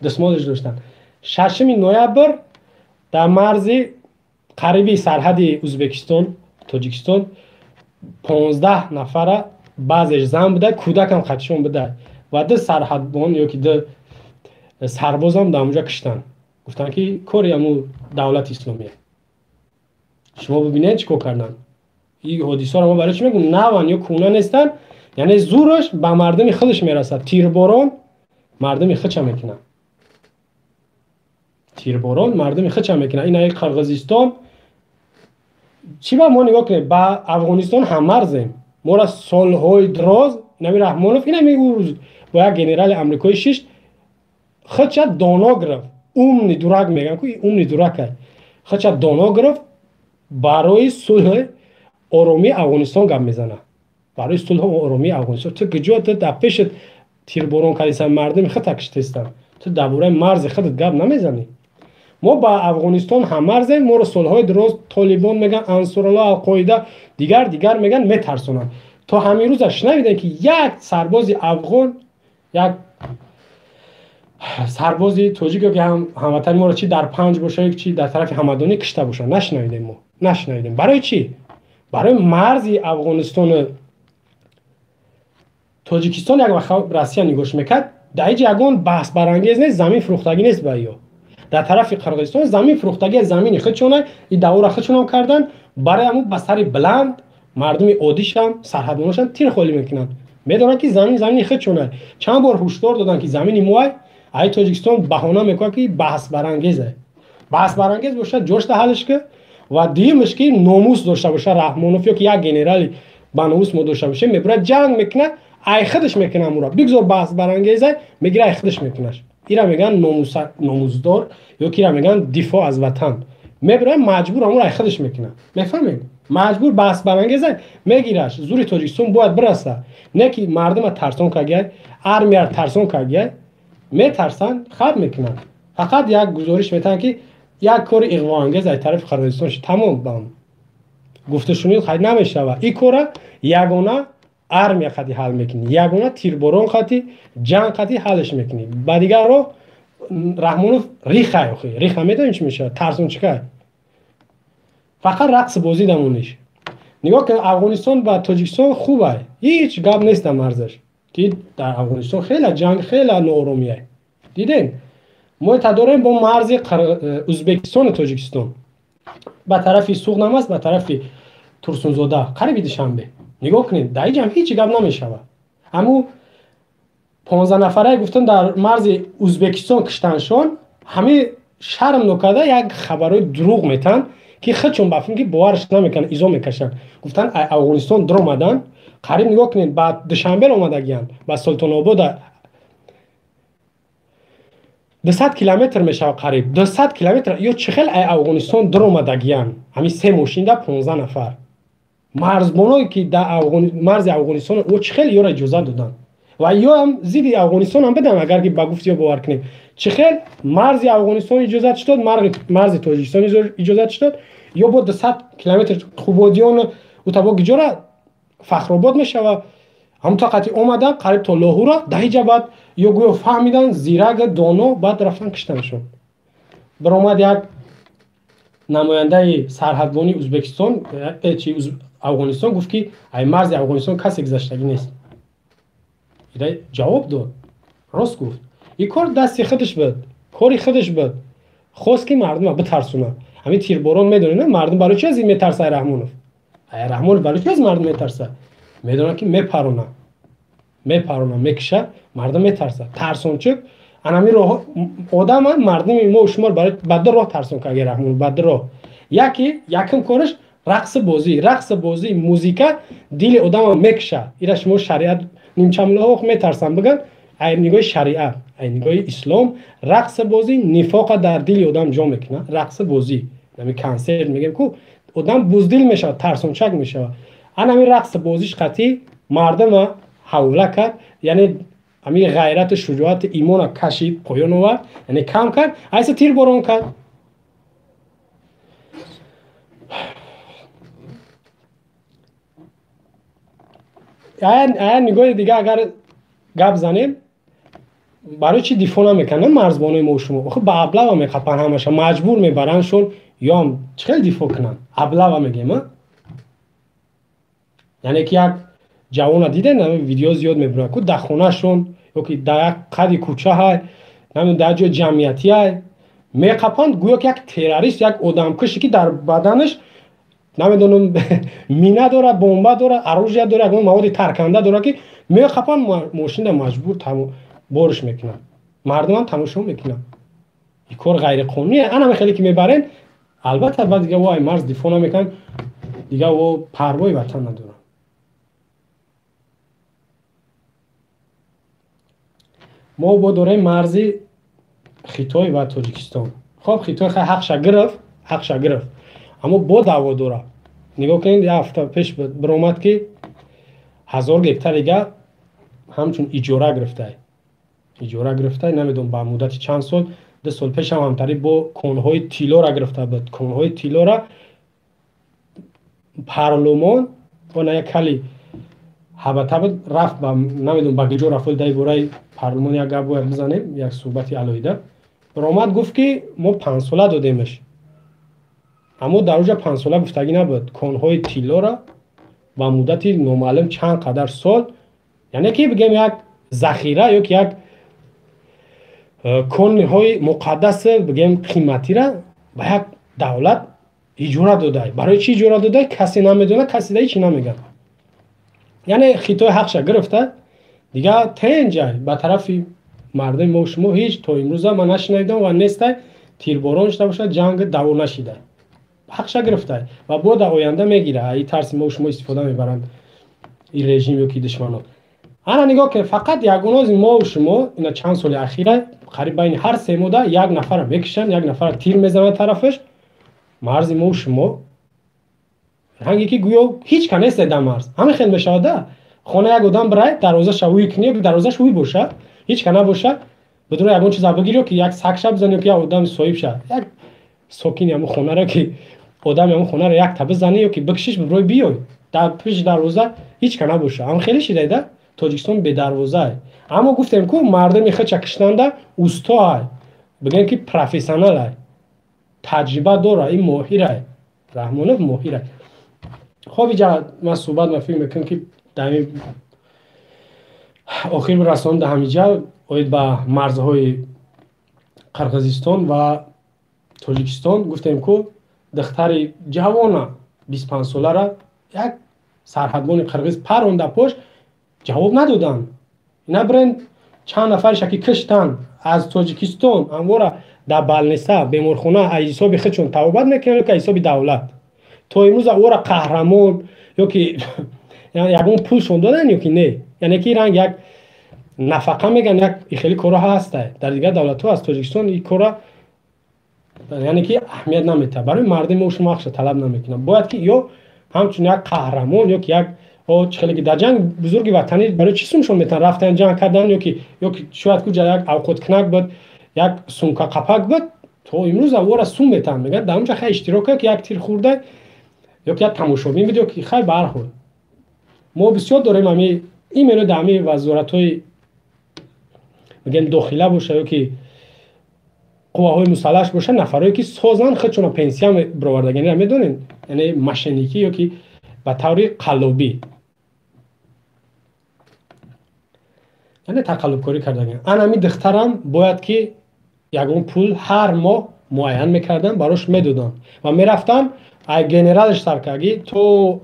Дастмолш доштанд. 6 ноябр дар марзи қариби сарҳади Ӯзбекистон, Тоҷикистон 15 нафара, баъзеш зан буда, кӯдакам қатишон буда, ва ду сарҳадбон ё ки ду сарбозам дар онҷа киштанд. Гуфтанд ки кори ҳамун Давлати Исломия. Шумо бибинед, чӣ кор карданд. Ин ҳодисаро мо барои чӣ мегӯм? Наван ё кӯна нестанд, яъне зӯраш ба мардуми худаш мерасад. Тирборон мардуми худша мекунад, тирборон мардуми худша мекунад. Ин аи Қирғизистон чӣ? Ба мо нигоҳ кунед, ба Афғонистон ҳаммарзем. Моро солҳои дроз инами Раҳмонов, инами ӯ рӯз бо як генерали амрикоӣ шишт, худша доно гирифт. Умный дурак мегӯям ку, умный дурак а. Худша доно гирифт, барои сулҳи оромии Афғонистон гап мезанад, барои сулҳу оромии Афғонистон. Ту куҷо? Ту дар пешат тирборон кардисан, мардуми худта киштестанд, ту дар бораи марзи худат гап намезанӣ. Мо ба Афғонистон ҳаммарзем. Моро солҳои дроз Толибон мегӯянд, Ансоралло, Алқоида, дигар дигар мегӯянд, метарсонанд. То ҳамин рӯза шунавидем ки як сарбози афғон, як сарбози тоҷик ё ки ҳамватани моро, чи дар Панҷ боша, чи дар тарафи Ҳамадонӣ, кишта бошанд? Нашунавидем, мо нашунавидем. Барои чӣ? Барои марзи Афғонистону Тоҷикистон як вақт Россия нигоҳш мекард, дар ҳеҷ ягон баҳсбарангез нест, замин фурӯхтагӣ нест. Ба ё дар тарафи Қирғизистон замин фурӯхтагӣ, замини худшона и давра худшонам кардан. Барои ҳамун ба сари баланд мардуми оддишам, сарҳадбоношам тир холӣ мекунанд. Медонанд ки замин замини худшона. Чанд бор ҳушдор доданд ки замини моай. Ай Тоҷикистон баҳона мекунад ки баҳсбарангезе. Баҳсбарангез бошад, ҷошта ҳалш ки. Ва дуюмаш ки номус дошта боша Раҳмонов ё ки як генерали ба номус мо дошта бошем, мебурад, ҷанг мекунад, ай худаш мекунад. Амура бигзор баҳсбарангеза, мегира, ай худаш мекунаш. Ира мегӯянд номусдор ё ки ира мегӯянд дифоъ аз ватан. Мебурад, маҷбур амура ай худаш мекунад. Мефаҳмед? Маҷбур баҳсбарангеза, мегираш. Зури Тоҷикистон бояд бираса, не ки мардума тарсон кагияй, армияро тарсон кагияй. Метарсанд, хаб мекунанд. Фақат як гузориш метаҳанд ки як кори иғвоангез аз тарафи Қирғизистон шуд, тамом. Ба гуфтушунид хай намешавад. Ин кора ягона армия қати ҳал мекунӣ, ягона тирборон қати, ҷанг қати ҳалш мекунӣ. Ба дигар роҳ Раҳмонов рихай. Охи риха медонӣ чӣ мешавад? Тарсончикай, фақат рақси бозӣ дамониш. Нигоҳ кун, Афғонистон ба Тоҷикистон хубай, ҳеҷ гап нест дар марзаш, ки дар Афғонистон хеле ҷанг, хеле нооромия дидем. Мо та дорем бо марзи Ӯзбекистону Тоҷикистон, ба тарафи Суғдам аст, ба тарафи Турсунзода, қариби Душанбе. Нигоҳ кунед, дар иҷам ҳеҷ гап намешавад. Ҳаму 15 нафарае гуфтан дар марзи Ӯзбекистон киштаншон, ҳамин. Шарм нокарда як хабарҳои дурӯғ метаҳанд, ки худшон ба филм ки боварш намекунанд, изо мекашанд. Гуфтанд Афғонистон дуромаданд, қариб нигоҳ кунед, ба Душанбе омадагиянд, ба Султонобода 200 километр мешавад, қариб 200 километр. Ё чӣ хел Афғонистон дуромадагиянд? Ҳамин се мошинда 15 нафар марзбоное ки дар марзи Афғонистон, ӯ чӣ хел ёро иҷозат доданд? Ва ё ҳам зидди Афғонистон ҳам бидам, агар ки ба гуфти ё бовар кунем, чӣ хел марзи Афғонистон иҷозат шудод, марзи Тоҷикистон иҷозат шудод, ё бо 200 километр Хубодиён утабо гиҷора Фахробод мешава, ҳамон тоқати омадан қариб то Лоҳура даҳиҷа. Баъд ё гӯё фаҳмидан, зирак, доно, баъд рафтан киштаншон. Баромад як намояндаи сарҳадбонии Узбекистон, чи Афғонистон, гуфт ки ай марзи Афғонистон касе гузаштагӣ нест. Ҷавоб дод, рост гуфт. Ин кор дасти худаш буд, кори худаш буд, хост ки мардума битарсонад. Ҳамин тирборон медонед, мардум барои чи аз ин метарса? Ай Раҳмонов, ай Раҳмонов барои чи аз мардум метарса? Медонад ки мепарона, мепарона, мекиша, мардум метарса. Тарсончук анами роҳ одама мардуми мо шумо ба ду роҳ тарсон кард Раҳмонов, ба ду роҳ. Яке, якум кораш рақси бозӣ, рақси бозӣ, музика дили одама мекиша. Ира шумо шариат нимчамлаҳо метарсанд биган, ай нигоҳи шариат, ай нигоҳи ислом, рақси бозӣ нифоқа дар дили одам ҷо мекунад. Рақси бозӣ, ами консерт мегем ку, одам буздил мешавад, тарсончак мешавад. Анами рақси бозиш қатъи мардума ҳавла кард, яъне ами ғайрату шуҷоати имона кашид, поён овард, яъне кам кард, айса тирборон кард. Ая нигоҳи дига агар гап занем, барои чи дифоъ намекунанд марзбонои мо шумо? Охи ба аблава меқапанд ҳамаша, маҷбур мебарандшон, ёам чӣ хел дифоъ кунанд? Аблава мегем, яъне ки як ҷавона дидем, видео зиёд мебурад ку, дар хонашон ё ки дар як қади кӯча ҳай, намедонам дар ҷои ҷамъиятӣ ҳай, меқапанд, гӯё ки як террорист, як одамкуше ки дар баданаш намедонам мина дорад, бомба дорад, оружия дорад, ягон маводи тарканда дорад, ки меқапанд, мошинда маҷбур борш мекунанд, мардумам тамошо мекунанд. Ин кор ғайриқонуние. Анаме хеле ки мебарен, албатта баъд дига ӯ ай марз дифоъ намекунанд, дига ӯ парвои ватан надоранд. Мо бо дорем марзи Хитой ва Тоҷикистон. Хоб, Хитой хай ҳақша гирифт, ҳақша гирифт, аммо бо даъво дорад. Нигоҳ кунед, як ҳафта пеш биромад ки 1000 гектар дига ҳамчун иҷора гирифтай, иҷора гирифтай, намедонам ба муддати чанд сол. 2 сол пеш ҳам ҳамтари бо конҳои тиллора гирифта буд. Конҳои тиллора парлумон она як кали ҳабата буд, рафт ба намедонам ба куҷо рафт. Дар бораи парлумон як гап бояд бизанем, як суҳбати алоҳида. Биромад гуфт ки мо 5 сола додемаш, аммо дар оҷа 5 сола гуфтагӣ набуд. Конҳои тиллора ба муддати номаълум чанд қадар сол, яъне ки бигем як захира ё ки як конҳои муқаддаси бигем қиматира ба як давлат иҷора додай. Барои чӣ иҷора додай, касе намедонад, касе да ҳечи намегӯяд. Яъне Хитой ҳақша гирифта, дига тенҷай ба тарафи мардуми мо шумо ҳеҷ то имрӯза ман нашунавидам ва нестай тирборон шуда бошад, ҷанг даво нашида. Ҳақша гирифтай ва бо дар оянда мегира. И тарси мо шумо истифода мебаранд ин режим ё ки душманон. Ана нигоҳ кунед, фақат ягонози мо шумо ина чанд соли ахира қариб байни ҳар 3 моҳда як нафара мекушанд, як нафара тир мезананд тарафаш. Марзи мо шумо ранге ки гӯё ҳеҷ ка нест дар марз. Ҳамин хел мешавада, хона як одам бирай, дарвозаша ӯй кунӣ, дарвозаш ӯй боша, ҳеҷ ка набоша, бидуни ягон чиза бигирӣ, ки як сагша бизанӣ, ё ки як одами соҳиб ша, як сокини ҳамун хонаро, ки одами ҳамун хонаро якта бизанӣ ё ки бикшиш, биброй биёй, дар пеши дарвоза ҳеҷ ка набоша. Ҳам хеле шидайда Тоҷикистон бедарвозае. Аммо гуфтем ку мардуми худша киштанда устоай, бигем ки профессионалай, таҷриба дора, ин моҳирай, Раҳмонов моҳирай. Хоб, иҷа ман суҳбат ма фикр мекунам ки дар охир расонда ҳамиҷа оид ба марзҳои Қирғизистон ва Тоҷикистон. Гуфтем ку духтари ҷавона 25-солара як сарҳадбони қирғиз паронда пош, ҷавоб надоданд. Ина бирен чанд нафареша ки киштанд аз Тоҷикистон, амвора Дар балниса, беморхона аз ҳисоби худшон табобат мекунанд ё ки аз ҳисоби давлат? То имрӯза ӯро қаҳрамон ё ки ягон пулшон доданд ё ки не? Яъне ки ранг як нафақа мегӯянд, як хеле корҳо ҳаста дар дигар давлатҳо. Аз Тоҷикистон ин корра, яъне ки, аҳамият наметиҳад. Барои мардуми мо шумо ҳақша талаб намекунанд. Бояд ки ё ҳамчун як қаҳрамон ё ки як чӣ хеле ки дар ҷанги бузурги ватанӣ барои чӣ сумшон метавон рафтан, ҷанг кардан, ё ки шояд куҷа як авқоткунак буд, як сумка қапак буд, то имрӯз ора сум метавон, мегӯяд, дар онҷа хай иштирок кард, ки як тир хӯрда ё ки як тамошобин буд, ё ки хай. Ба ҳар ҳол, мо бисёр дорем ами именно дар ҳами вазоратҳои, мегӯем, дохила боша ё ки қувваҳои мусаллаҳ боша, нафарое ки созанд худшона пенсия бировардагиро медонем, яъне мошенникӣ ё ки ба таври қаллобӣ, яъне тақаллубкорӣ кардагиан. Ана ҳами духтарам бояд ки ягон пул ҳар моҳ муайян мекарданд, барош медоданд ва мерафтанд, ай генералш саркагӣ то,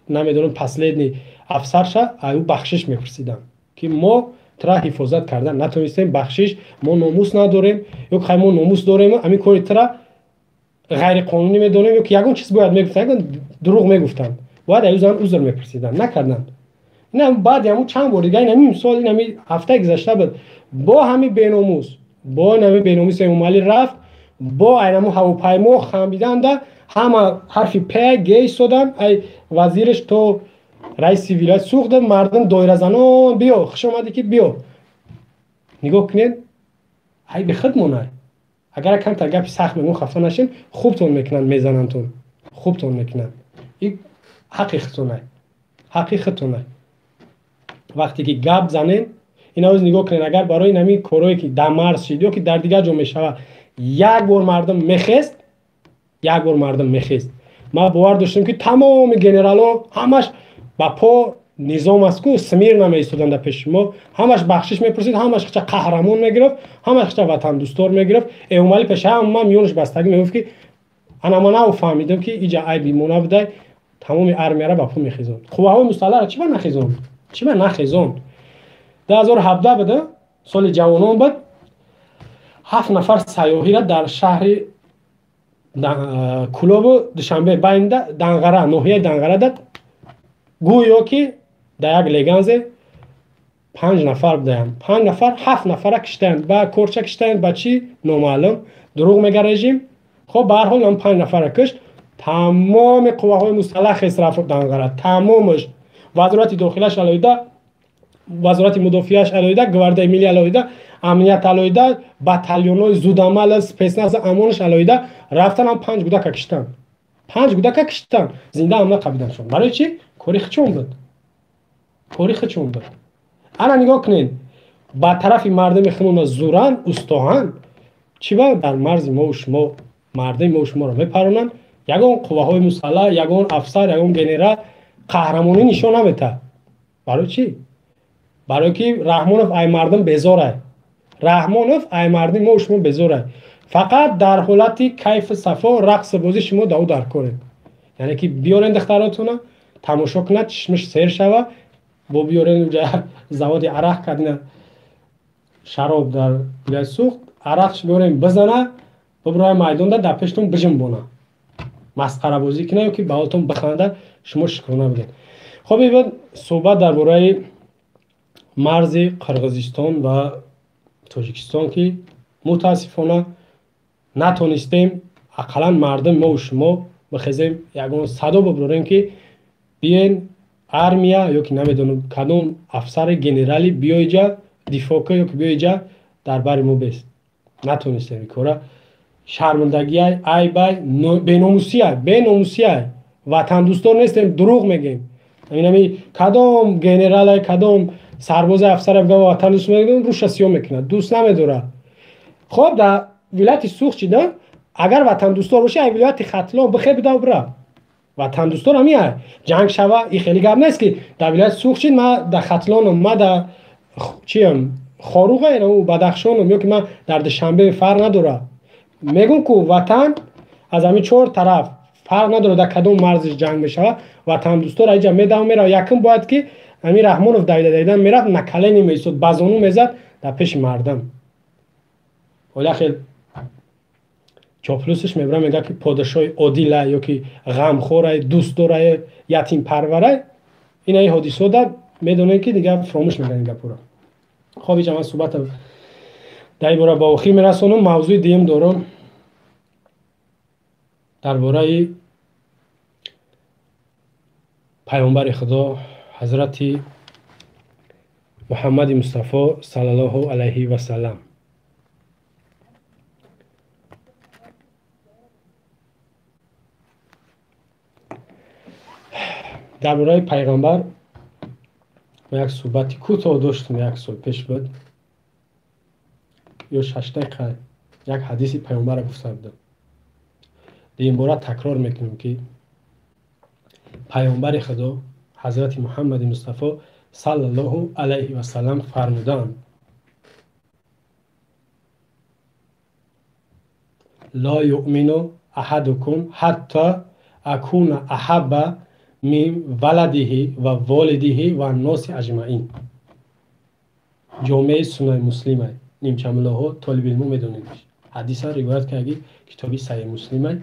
намедонам, последний афсарша ай ӯ бахшиш мепурсиданд, ки мо тра ҳифозат кардан натонистем, бахшиш, мо номус надорем, ё хай мо номус дорем, ҳамин кори тра ғайриқонунӣ медонем, ё ки ягон чиз бояд мегуфтанд, ягон дурӯғ мегуфтанд, бояд аю зан узр мепурсиданд. Накарданд. Ина баъди ҳамун чанд бор дига, инами мисол, инами ҳафтаи гузашта буд, бо ҳами беномус, бо инами беномус Эмомалӣ рафт, бо айнаму ҳавопаймо хамбиданда, ҳама ҳарфи п г истоданд, ай вазираш то раиси вилоят Суғда, мардум доиразанон: «Биё, хуш омадӣ, ки биё». Нигоҳ кунед, айби худмонай. Агар камтар гапи сахт мегӯм, хафа нашин, хубтон мекунанд, мезанандтон, хубтон мекунанд. И ҳаққи худтонай, ҳаққи худтонай. Вақте ки гап занем, ин оз нигоҳ кунед, агар барои ҳамин корҳое ки дар марз шид ё ки дар дигар ҷо мешавад, як бор мардум мехест, як бор мардум мехест, ман бовар доштам, ки тамоми генералҳо ҳамаш ба по низом аст ку, смирно меистоданд дар пеши мо, ҳамаш бахшиш мепурсид, ҳамаш хича қаҳрамон мегирифт, ҳамаш хича ватандӯстдор мегирифт. Эмомалӣ пеши ҳама миёнаш бастагӣ мегуфт, ки ана ман нав фаҳмидам, ки иҷа айби мо набудай, тамоми армияра ба по мехезонд. Қувваҳои мусаллаҳро чӣ ба нахезонд? Чӣ ба нахезонд? 2017 буда, соли ҷавонон буд, ҳафт нафар сайёҳира дар шаҳри Кӯлобу Душанбе байнда, Данғара, ноҳияи Данғарада, гӯё ки дар як Леганзе панҷ нафар будаянд, панҷ нафар, ҳафт нафара киштаянд, ба корча киштаянд, ба чӣ номаълум, дурӯғ мега режим. Хоб, ба ҳар ҳол ам панҷ нафара кишт. Тамоми қувваҳои мусаллаҳ хес рафт Данғара, тамомаш, вазорати дохилаш алоҳида, вазорати мудофиааш алоҳида, гвардияи миллӣ алоҳида, амният алоҳида, батальонҳои зудамал, спецназ, амонаш алоҳида рафтан, ам панҷ гудака киштанд, панҷ гудака киштанд, зинда ҳам нақабиданшон. Барои чӣ? Кори хичон буд, кори хичон буд. Ана нигоҳ кунед, ба тарафи мардуми хунуна зуран устоҳанд, чӣ ба дар марзи мову шумо мардуми мову шуморо мепаронанд, ягон қувваҳои мусаллаҳ, ягон афсар, ягон генерал қаҳрамонӣ нишон наметаҳад. Барои чӣ? Барое ки Раҳмонов ай мардум безорай, Раҳмонов ай мардуми мову шумо безорай. Фақат дар ҳолати кайфу сафо, рақсу бозӣ шумо да ӯ дар коред, яъне ки биёрен духтаротона, тамошо кунад, чишмиш сер шава, бо биёрен уҷа заводи арақ кардина, шароб дар вилояти Суғд арақш биёрем, бизана, бибироя майдонда, дар пештон бижимбона, масқарабозӣ кунад ё ки ба ҳолтон биханда, шумо шукрона бигӯед. Хоб, ибад суҳбат дар бораи марзи Қирғизистон ва Тоҷикистон, ки мутаассифона натонистем ақаллан мардум мову шумо бихезем, ягон садо бибирорем, ки биен армия ё ки намедонам кадом афсари генерали биёиҷа дифоъ кун ё ки биёиҷа дар бари мо бест. Натонистем ин кора. Шармандагиай, айбай, беномусиай, беномусиай. Ватандӯстдор нестем, дурӯғ мегӯем. Инами кадом генералай, кадом сарбози, афсаре бигӯ ватандӯст мегӯем, рӯша сиёҳ мекунад, дӯст намедорад. Хоб, дар вилояти Суғд чида, агар ватандӯстдор бошӣ, ай вилояти Хатлон бихе, бидав, бира. Ватандӯстдор ҳамин ҷанг шава, и хеле гап нест, ки дар вилояти Суғд чид, ма дар Хатлоном, ма дар чиям, Хоруға, Бадахшоном, ё ки ман дар Душанбе, фарқ надорад. Мегӯм ку, ватан аз ҳамин чор тараф, фарқ надорад дар кадом марзиш ҷанг мешавад, ватандӯстдор аиҷа медавам, мерава. Якум бояд ки ҳамин Раҳмонов давида давида мерафт, на колени меистод, ба зону мезад дар пеши мардум. Оля хел. Чоплусиш мебара, мега ки подшоҳи одила ё ки ғамхорай, дӯстдорай, ятимпарварай. Инаи ҳодисо дар медонем ки дигар фаромӯш мекунем ин гапҳоро. Хоб, иҷа ман суҳбата дар ин бора ба охир мерасонам. Мавзӯи дуюм дорам дар бораи пайғамбари Худо ҳазрати Муҳаммади Мустафо саллаллоҳу алайҳи васаллам. Дар бораи пайғамбар мо як суҳбати кӯтоҳ доштем, як сол пеш буд ё 6 дақиқа, як ҳадиси пайғамбарро гуфта будам. Ин бора такрор мекунем ки пайғамбари Худо ҳазрати Муҳаммади Мустафо саллаллоҳу алайҳи васаллам фармуданд: ло юъмину аҳадукум ҳатто акуна аҳабба мин валадиҳи ва волидиҳи ва анноси аҷмаин. Ҷомеаи Суннаи Муслимай, нимчамуллоҳо толибилмо медонедиш. Ҳадиса ривоят кардаги китоби Саҳиҳ Муслимай.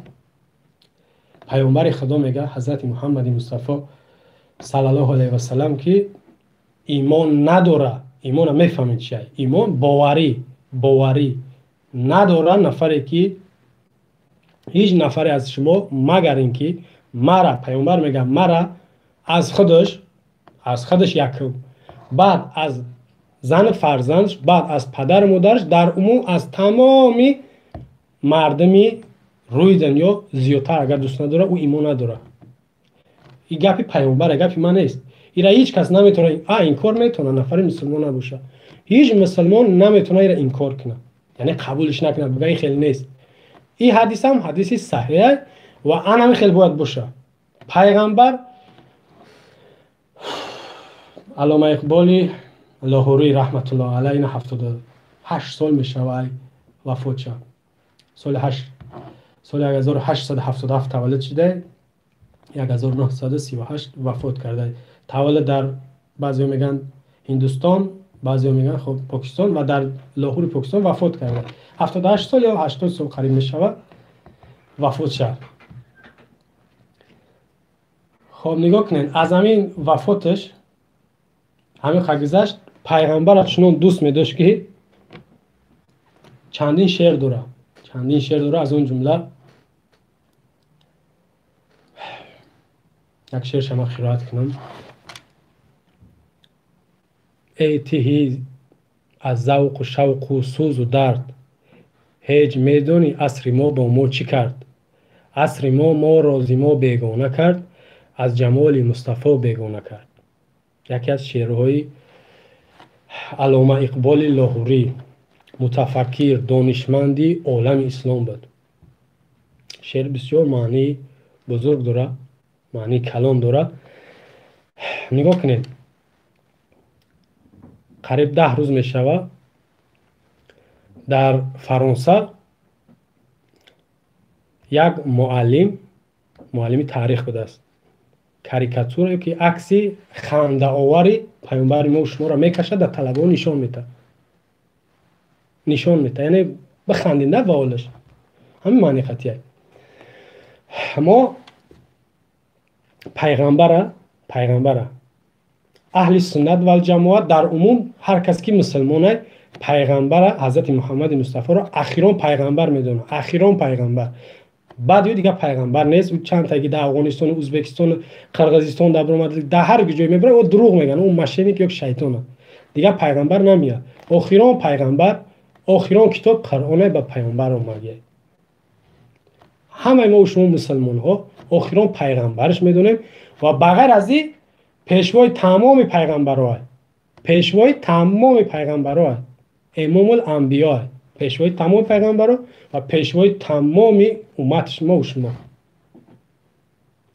Пайғамбари Худо мега ҳазрати Муҳаммади Мустафо саллаллоҳу алайҳи васаллам ки имон надора. Имона мефаҳмед чи? Имон боварӣ, боварӣ надора нафаре ки ҳеҷ нафаре аз шумо магар ин ки мара, пайғамбар мега, мара аз худаш, аз худаш якум, баъд аз зану фарзандш, баъд аз падару модараш, дар умум аз тамоми мардуми рӯи дунё зиёдтар агар дӯст надора, ӯ имон надора. Ин гапи пайғамбар, гапи ман нест. Ира ҳеҷ кас наметавона инкор метавона, нафари мусулмон набоша. Ҳеҷ мусулмон наметавона ира инкор кунад, яъне қабулш накунад, бигӯяд ин хел нест. Ин ҳадисам ҳадиси саҳеҳ ва ан ҳамин хел бояд боша. Пайғамбар Аллома Иқболи Лоҳурӣ раҳматуллоҳ алайҳ ина 78 сол мешава вафот шуд. Соли 1877 таваллуд шуда, 1938 вафот карда. Таваллуд дар баъзеҳо мегӯянд Ҳиндустон, баъзеҳо мегӯянд хоб Покистон, ва дар Лоҳури Покистон вафот карда. 78 сол ё 80 сол қариб мешава вафот шуд. Хоб, нигоҳ кунед, аз ҳамин вафоташ ҳамин ха гузашт, пайғамбарро чунон дӯст медошт ки чандин шеър дора, чандин шеър дора, аз он ҷумла як шеърша ман қироат кунам. Эй тиҳӣ аз завқу шавқу сӯзу дард, ҳеҷ медонӣ асри мо бо мо чӣ кард? Асри мо моро зи мо бегона кард, аз ҷамоли Мустафо бегона кард. Яке аз шеърҳои Аллома Иқболи Лоҳурӣ, мутафаккир, донишманди олами ислом буд. Шеър бисёр маънии бузург дора, маънии калон дора. Нигоҳ кунед, қариб 10 рӯз мешава дар Фаронса як муаллим, муаллими таърих будааст, карикатура ки акси хандаовари пайғамбари мо шуморо мекашад, дар талабаҳо нишон метаҳад, нишон метаҳад, яъне бихандед на ба ҳолаш. Ҳамин маъни қатъия. Мо пайғамбара аҳли суннат валҷамоат дар умум ҳар кас ки мусулмонай пайғамбара ҳазрати Муҳаммади Мустафоро ахирон пайғамбар медонад, ахирон пайғамбар. Баъд ё дигар пайғамбар нест. Ӯ чанд таги дар Афғонистону Ӯзбекистону Қирғизистон дар баромад, дар ҳар ҷой мебарад, ӯ дурӯғ мегӯяд, ӯ мошенник ё шайтон. Дигар пайғамбар намеяд. Охирон пайғамбар, охирон китоб Қуръоне ба пайғамбар омадия. Ҳамаи мо шумо мусулмонҳо охирон пайғамбарш медонем ва ба ғайр аз ин пешвои тамоми пайғамбароа, пешвои тамоми пайғамбароа, имомул анбиё, пешвои тамоми пайғамбаро ва пешвои тамоми уммати мо шумо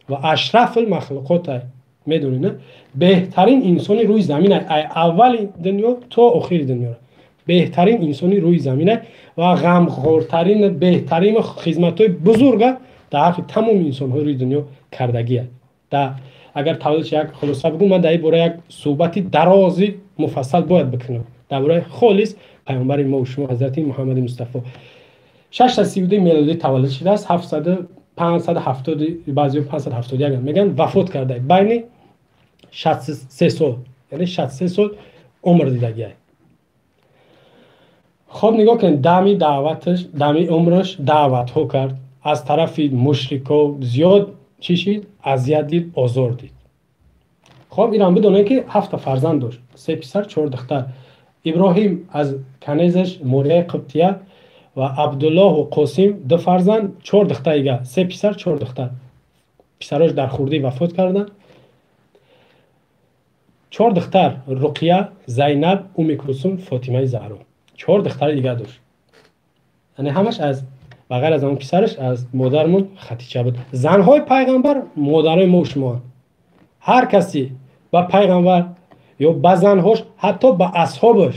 ва ашрафул махлуқот. Медонед, на? Беҳтарин инсони рӯи замин, ай аввали дунё то охири дунёро беҳтарин инсони рӯи замин ва ғамхортарин, беҳтарин хизматҳои бузурга дар ҳаққи тамоми инсонҳои рӯи дунё кардагия. Агар таваллудш як хулоса бигӯм, ман дар ин бора як суҳбати дарози муфассал бояд бикунам дар бораи холис пайғамбари мо шумо ҳазрати Муҳаммади Мустафо. 632 мелодӣ таваллуд шудааст, 570, баъзеҳо 571 мегӯянд, вафот карда байни 63 сол, яъне 63 сол умр дидагиай. Хоб, нигоҳ кунед, дами даъваташ, дами умраш даъватҳо кард, аз тарафи мушрико зиёд чӣ шид, азият дид, озор дид. Хоб, инам бидонед, ки ҳафта фарзанд дошт: се писар, чор духтар. Иброҳим аз канезаш Морияи Қибтия ва Абдуллоҳу Қосим ду фарзанд, чор духтар дига, се писар, чор духтар. Писарош дар хурдӣ вафот карданд. Чор духтар: Руқия, Зайнаб, Уми Кулсум, Фотимаи Заҳро. Чор духтари дига дошт, яъне ҳамаш аз ба ғайр аз он писараш аз модармон Хатича буд. Занҳои пайғамбар модарои мо шумоанд. Ҳар касе ба пайғамбар ё ба занҳош, ҳатто ба асҳобаш,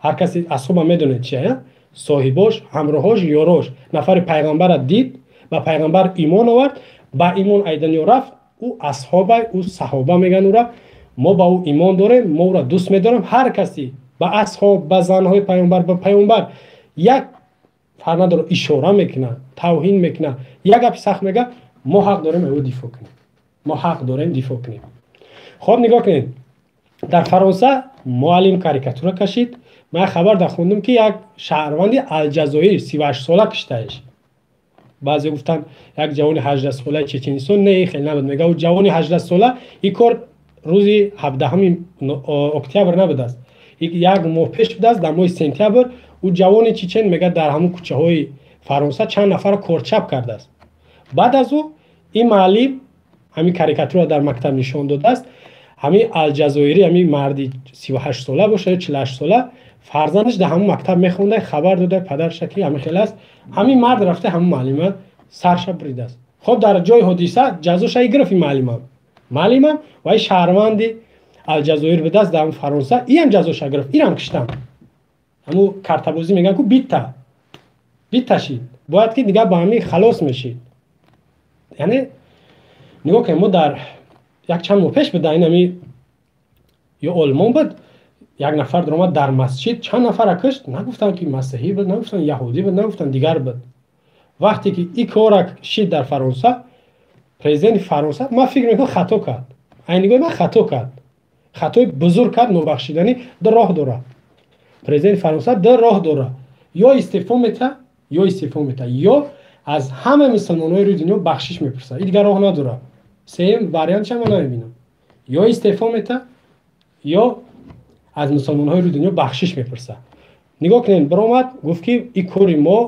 ҳар касе асҳоба медонед чия, соҳибош, ҳамроҳош, ёрош, нафари пайғамбара дид, ба пайғамбар имон овард, ба имон айданё рафт, ӯ асҳоба, ӯ саҳоба мегӯянд ӯра. Мо ба ӯ имон дорем, мо ӯра дӯст медорем. Ҳар касе ба асҳоб, ба занҳои пайғамбар, ба пайғамбар як фарнадоро ишора мекунад, тавҳин мекунад, як гапи сахт мега, мо ҳақ дорем ӯ дифоъ кунем, мо ҳақ дорем дифоъ кунем. Хоб, нигоҳ кунед, дар Фаронса муаллим карикатура кашид. Ман хабар дар хондум, ки як шаҳрванди Алҷазоир 38-сола киштаеш. Баъзе гуфтанд, як ҷавони 18-солаи Чеченистон. Не, хеле набуд, мега, ӯ ҷавони 18-сола. Ин кор рӯзи 17 октябр набудааст, як моҳ пеш будааст, дар моҳи сентябр. Ӯ ҷавони чечен, мега, дар ҳамун кӯчаҳои Фаронса чанд нафарро корчап кардааст. Баъд аз ӯ ин муаллим ҳамин карикатура дар мактаб нишон додааст. Ҳамин алҷазоирӣ, ҳамин марди 38-сола боша ё 48-сола, фарзандаш дар ҳамун мактаб мехонда, хабар дода падарша, ки ҳамин хел аст. Ҳамин мард рафта, ҳамун муаллима сарша буридааст. Хоб, дар ҷои ҳодиса ҷазоша гирифт ин муаллимам ва ин шаҳрванди Алҷазоир будааст дар Фаронса, иам ҷазоша гирифт, инам киштам. Ҳамун картабозӣ мегӯянд ку, бита бита шид, бояд ки дигар ба ҳамин халос мешид. Яъне нигоҳ кунед, мо дар як чанд моҳ пеш буд, дар ин ҳами ё Олмон буд, як нафар даромад дар масҷид, чанд нафара кушт. Нагуфтанд, ки масеҳӣ буд, нагуфтанд, яҳудӣ буд, нагуфтанд, дигар буд. Вақте ки ин кора шид дар Фаронса, президенти Фаронса, ман фикр мекунам, хато кард. Ай нигоҳи ман хато кард, хатои бузург кард, нобахшиданӣ. Ду роҳ дорад президенти Фаронса, ду роҳ дорад: ё истеъфо метаҳад, ё истеъфо метаҳад, ё аз ҳама мусулмонҳои рӯи дунё бахшиш мепурсад. И дигар роҳ надорад, сеюм вариантша ман намебинам. Ё истеъфо метаҳад, ё аз мусулмонҳои рӯи дунё бахшиш мепурсад. Нигоҳ кунед, биромад, гуфт, ки ин кори мо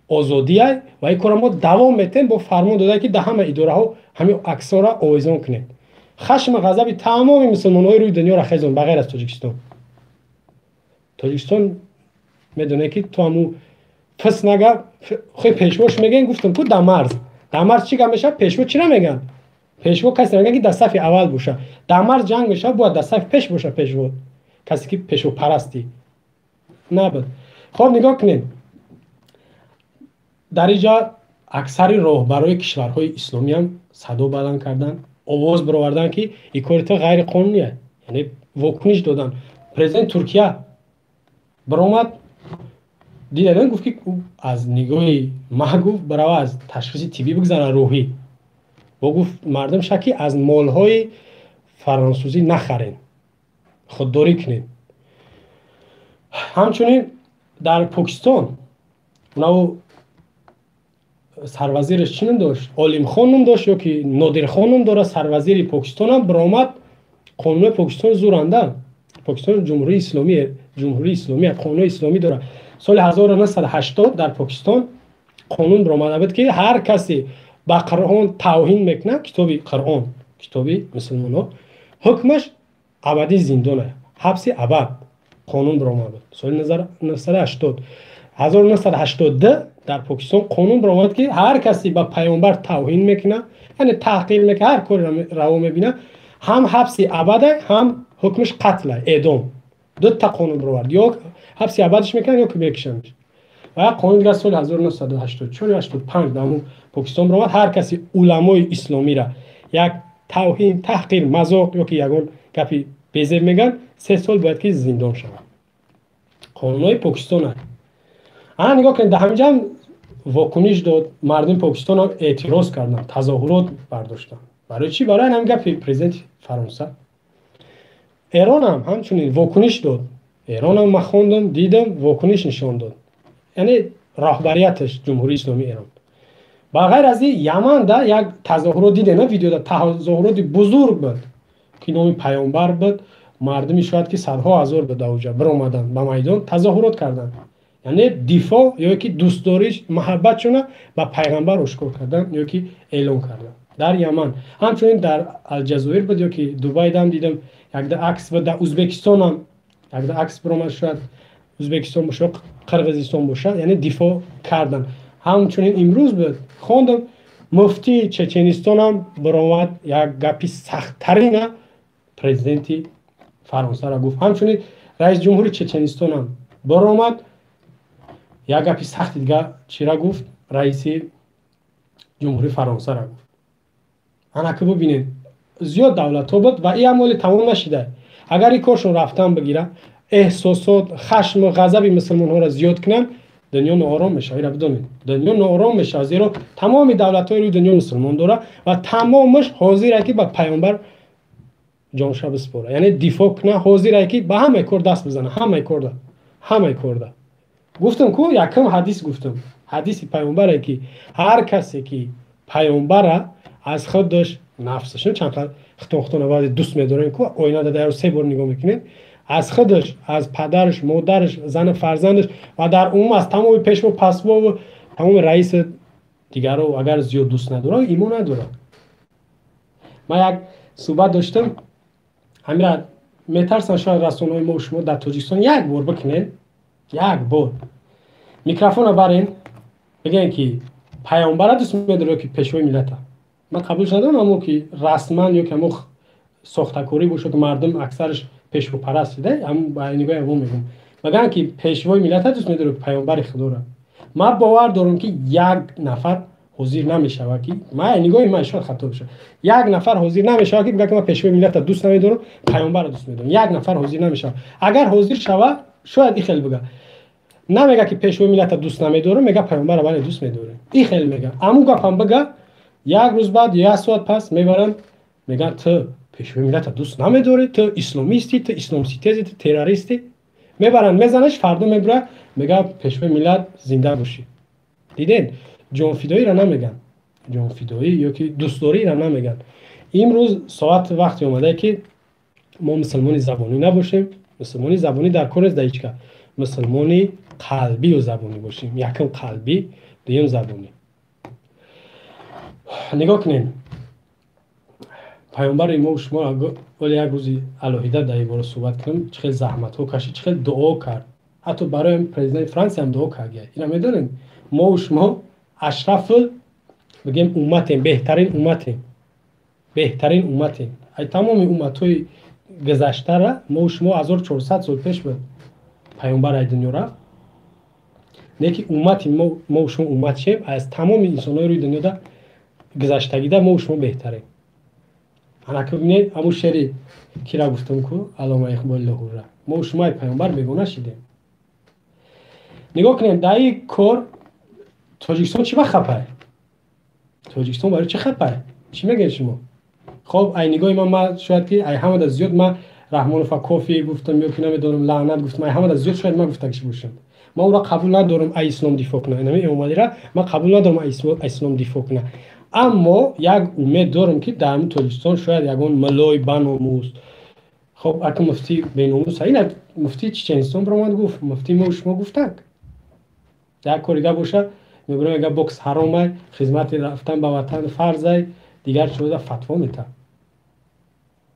озодиай ва ин кора мо давом метем. Бо фармон дода, ки дар ҳама идораҳо ҳамин аксора овезон кунед. Хашми ғазаби тамоми мусулмонҳои рӯи дунёро хезон, ба ғайр аз Тоҷикистон. Тоҷикистон медонед, ки то ҳамун фис нага хе пешвош мегӯен. Гуфтам ку, дар марз чӣ гап мешавад, пешво чира мегӯянд? Пешво касе мегӯянд, ки дар сафи аввал боша. Дар марз ҷанг мешавад, бояд дар сафи пеш боша пешво, касе ки пешвопарастӣ набуд. Хоб, нигоҳ кунед, дар инҷа аксари роҳбарои кишварҳои исломиам садо баланд карданд, овоз бароварданд, ки ин кори ту ғайриқонуние, яъне вокуниш доданд. Президенти Туркия баромад, дидадан, гуфт, ки аз нигоҳи ма, гуфт, барава аз ташхиси тиббӣ бигзара, рӯҳӣ. Бо гуфт мардум ша, ки аз молҳои фарансузӣ нахарен, худдорӣ кунед. Ҳамчунин дар Покистон унаву сарвазираш чӣ ном дошт, Олимхон ном дошт ё ки Нодирхон ном дорад, сарвазири Покистонам баромад. Қонунои Покистон зуранда. Покистон ҷумҳурии исломӣ, ҷумҳурии исломӣ, қонунои исломӣ дорад. Соли 1980 дар Покистон қонун баромада буд, ки ҳар касе ба Қуръон тавҳин мекунад, китоби Қуръон, китоби мусулмонҳо, ҳукмаш абадӣ зиндона, ҳабси абад. Қонун баромада буд соли 1980. 1982 дар Покистон қонун баромад, ки ҳар касе ба пайғамбар тавҳин мекунад, яъне таҳқир мекунад, ҳар кори раво мебинад, ҳам ҳабси абада, ҳам ҳукмаш қатла, эъдом. Дута қонун баровард: ё ҳабси абадаш мекунад, ё ки мекушандш. Ва як қонун дигар соли 1984 85 дар ҳамун Покистон баромад: ҳар каси уламои исломира як тавҳин, таҳқир, мазоқ ё ки ягон гапи безеб мегӯянд, 3 сол бояд ки зиндон шавад. Қонунҳои Покистон. Ана, нигоҳ кунед, дар ҳаминҷа Вокуниш дод, мардуми Покистон ҳам эътироз карданд, тазоҳурот бардоштанд. Барои чӣ? Барои ҳамин гапи президенти Фаронса. Эронам ҳамчунин вокуниш дод. Эронам ман хондам, дидам, вокуниш нишон дод, яъне роҳбарияташ Ҷумҳурии Исломии Эрон. Ба ғайр аз ин, Яманда як тазоҳурот дидем, видеода, тазоҳуроти бузург буд, ки номи паёмбар буд. Мардуми шояд ки садҳо ҳазор буд, ауҷа биромаданд ба майдон, тазоҳурот карданд, яъне дифоъ ё ки дӯстдориш, муҳаббатшона ба пайғамбар ошкор кардан ё ки эълон кардан дар Яман. Ҳамчунин дар Алҷазоир буд ё ки Дубайдам дидам, якда акс буд. Дар Ӯзбекистонам якда акс биромад, шояд Ӯзбекистон боша, Қирғизистон боша, яъне дифоъ кардан. Ҳамчунин имрӯз буд, хондам, муфтии Чеченистонам биромад, як гапи сахттарина президенти Фаронсаро гуфт. Ҳамчунин раиси ҷумҳури Чеченистонам биромад, як гапи сахти дига чира гуфт? Раиси ҷумҳури Фаронсаро гуфт. Анаки бубинед, зиёд давлатҳо буд ва ин ҳам тамом нашида. Агар ин коршон рафтан бигира, эҳсосот, хашму ғазаби мусулмонҳоро зиёд кунанд, дунё ноором мешавад. Ира бидонед, дунё ноором мешавад, зеро тамоми давлатҳои рӯи дунё мусулмон дорад ва тамомаш ҳозире ки ба пайғамбар ҷонша биспора, яъне дифоъ куна, ҳозире ки ба ҳамаи кор даст бизана, ҳамаи корда, ҳамаи корда. Гуфтам ку, якум ҳадис гуфтам, ҳадиси пайғамбаре, ки ҳар касе ки пайғамбара аз худаш, нафсаш, чанд хитон хитона баъзе дӯст медорем ку, оина дада се бор нигоҳ мекунем, аз худаш, аз падараш, модараш, зану фарзандаш ва дар умум аз тамоми пешво, пасвову тамоми раиси дигаро агар зиёд дӯст надорад, имон надорад. Ман як суҳбат доштам, ҳамира метарсам, шояд расонаҳои мо шумо дар Тоҷикистон як бор бикунед, як бор микрофона барен, бигӯем, ки пайғамбара дӯст медорад ё ки пешвои миллата. Ман қабулш надорам, амо ки расман ё ки амо сохтакорӣ бошад, мардум аксараш пешвопараст шуда, ба нигоҳи аво мегӯм, мегӯянд, ки пешвои миллата дӯст медорад, пайғамбари худоро. Ман бовар дорам, ки як нафар ҳозир намешавад, ки ман нигоҳи ман шояд хато бошад, як нафар ҳозир намешавад, ки бигӯяд, ки ман пешвои миллата дӯст намедорам, пайғамбарро дӯст медорам. Як нафар ҳозир намешавад. Агар ҳозир шавад, шояд и хел бигӯяд: намега, ки пешвои миллата дӯст намедорам, мега, пайғамбарро бале, дӯст медорем. И хел мега. Аму гапам бигӯ, як рӯз баъд, як соат пас мебаранд, мегӯянд: ту пешвои миллата дӯст намедорӣ, ту исломистӣ, ту исломситезӣ, ту террористӣ. Мебаранд, мезанаш, фардо мебурад, мега: пешвои миллат зинда бошӣ. Дидед, ҷонфидоиро намеган, ҷонфидоӣ ё ки дӯстдориро намеган. Имрӯз соат вақте омадае, ки мо мусулмони забонӣ набошем. Мусулмони забонӣ дар кор нест дар ҳеҷ кас. Мусулмони қалбию забонӣ бошем. Якум қалбӣ, дуюм забонӣ. Нигоҳ кунед, пайғамбари мо шумо, вале як рӯзи алоҳида дар ин бора суҳбат кунем, чӣ хел заҳматҳо кашид, чӣ хел дуо кард. Ҳатто барои президенти Франсияам дуо кард. Ина медонем, мо шумо ашрафул бигем умматем, беҳтарин умматем, беҳтарин умматем. Ай тамоми умматҳои гузаштара мо шумо 1400 сол пеш буд пайғамбар ай дунё рафт, не ки уммати мо шумо уммат шем, аз тамоми инсонҳои рӯи дунёда гузаштагида мо шумо беҳтарем. Анаки бибинед, ҳамун шери кира гуфтам ку, Аллома Иқболи Лоҳурра. Мо шумо ай пайғамбар бегона шидем. Нигоҳ кунем, дар ин кор Тоҷикистон чӣ ба хапай? Тоҷикистон барои чӣ хапай? Чӣ мегӯед шумо? Хоб, ай нигоҳи ман шояд ки ай ҳамада зиёд ман Раҳмонова кофи гуфтам ё ки намедонам, лаънат гуфтам, ай ҳамада зиёд шояд ман гуфтагиш бошам. Ман ӯро қабул надорам ай ислом дифоъ кунам, инами Эмомалира ман қабул надорам ай ислом дифоъ кунам, аммо як умед дорам, ки дар ҳамин Тоҷикистон шояд ягон муллои баномус. Хоб, ака, муфти беномус, ина муфти Чеченистон биромад, гуфт, муфти мо шумо гуфтак. Як корига боша, мебурам, мега: бокс ҳаромай, хизмати рафтан ба ватан фарзай, дигар чизода фатво мета.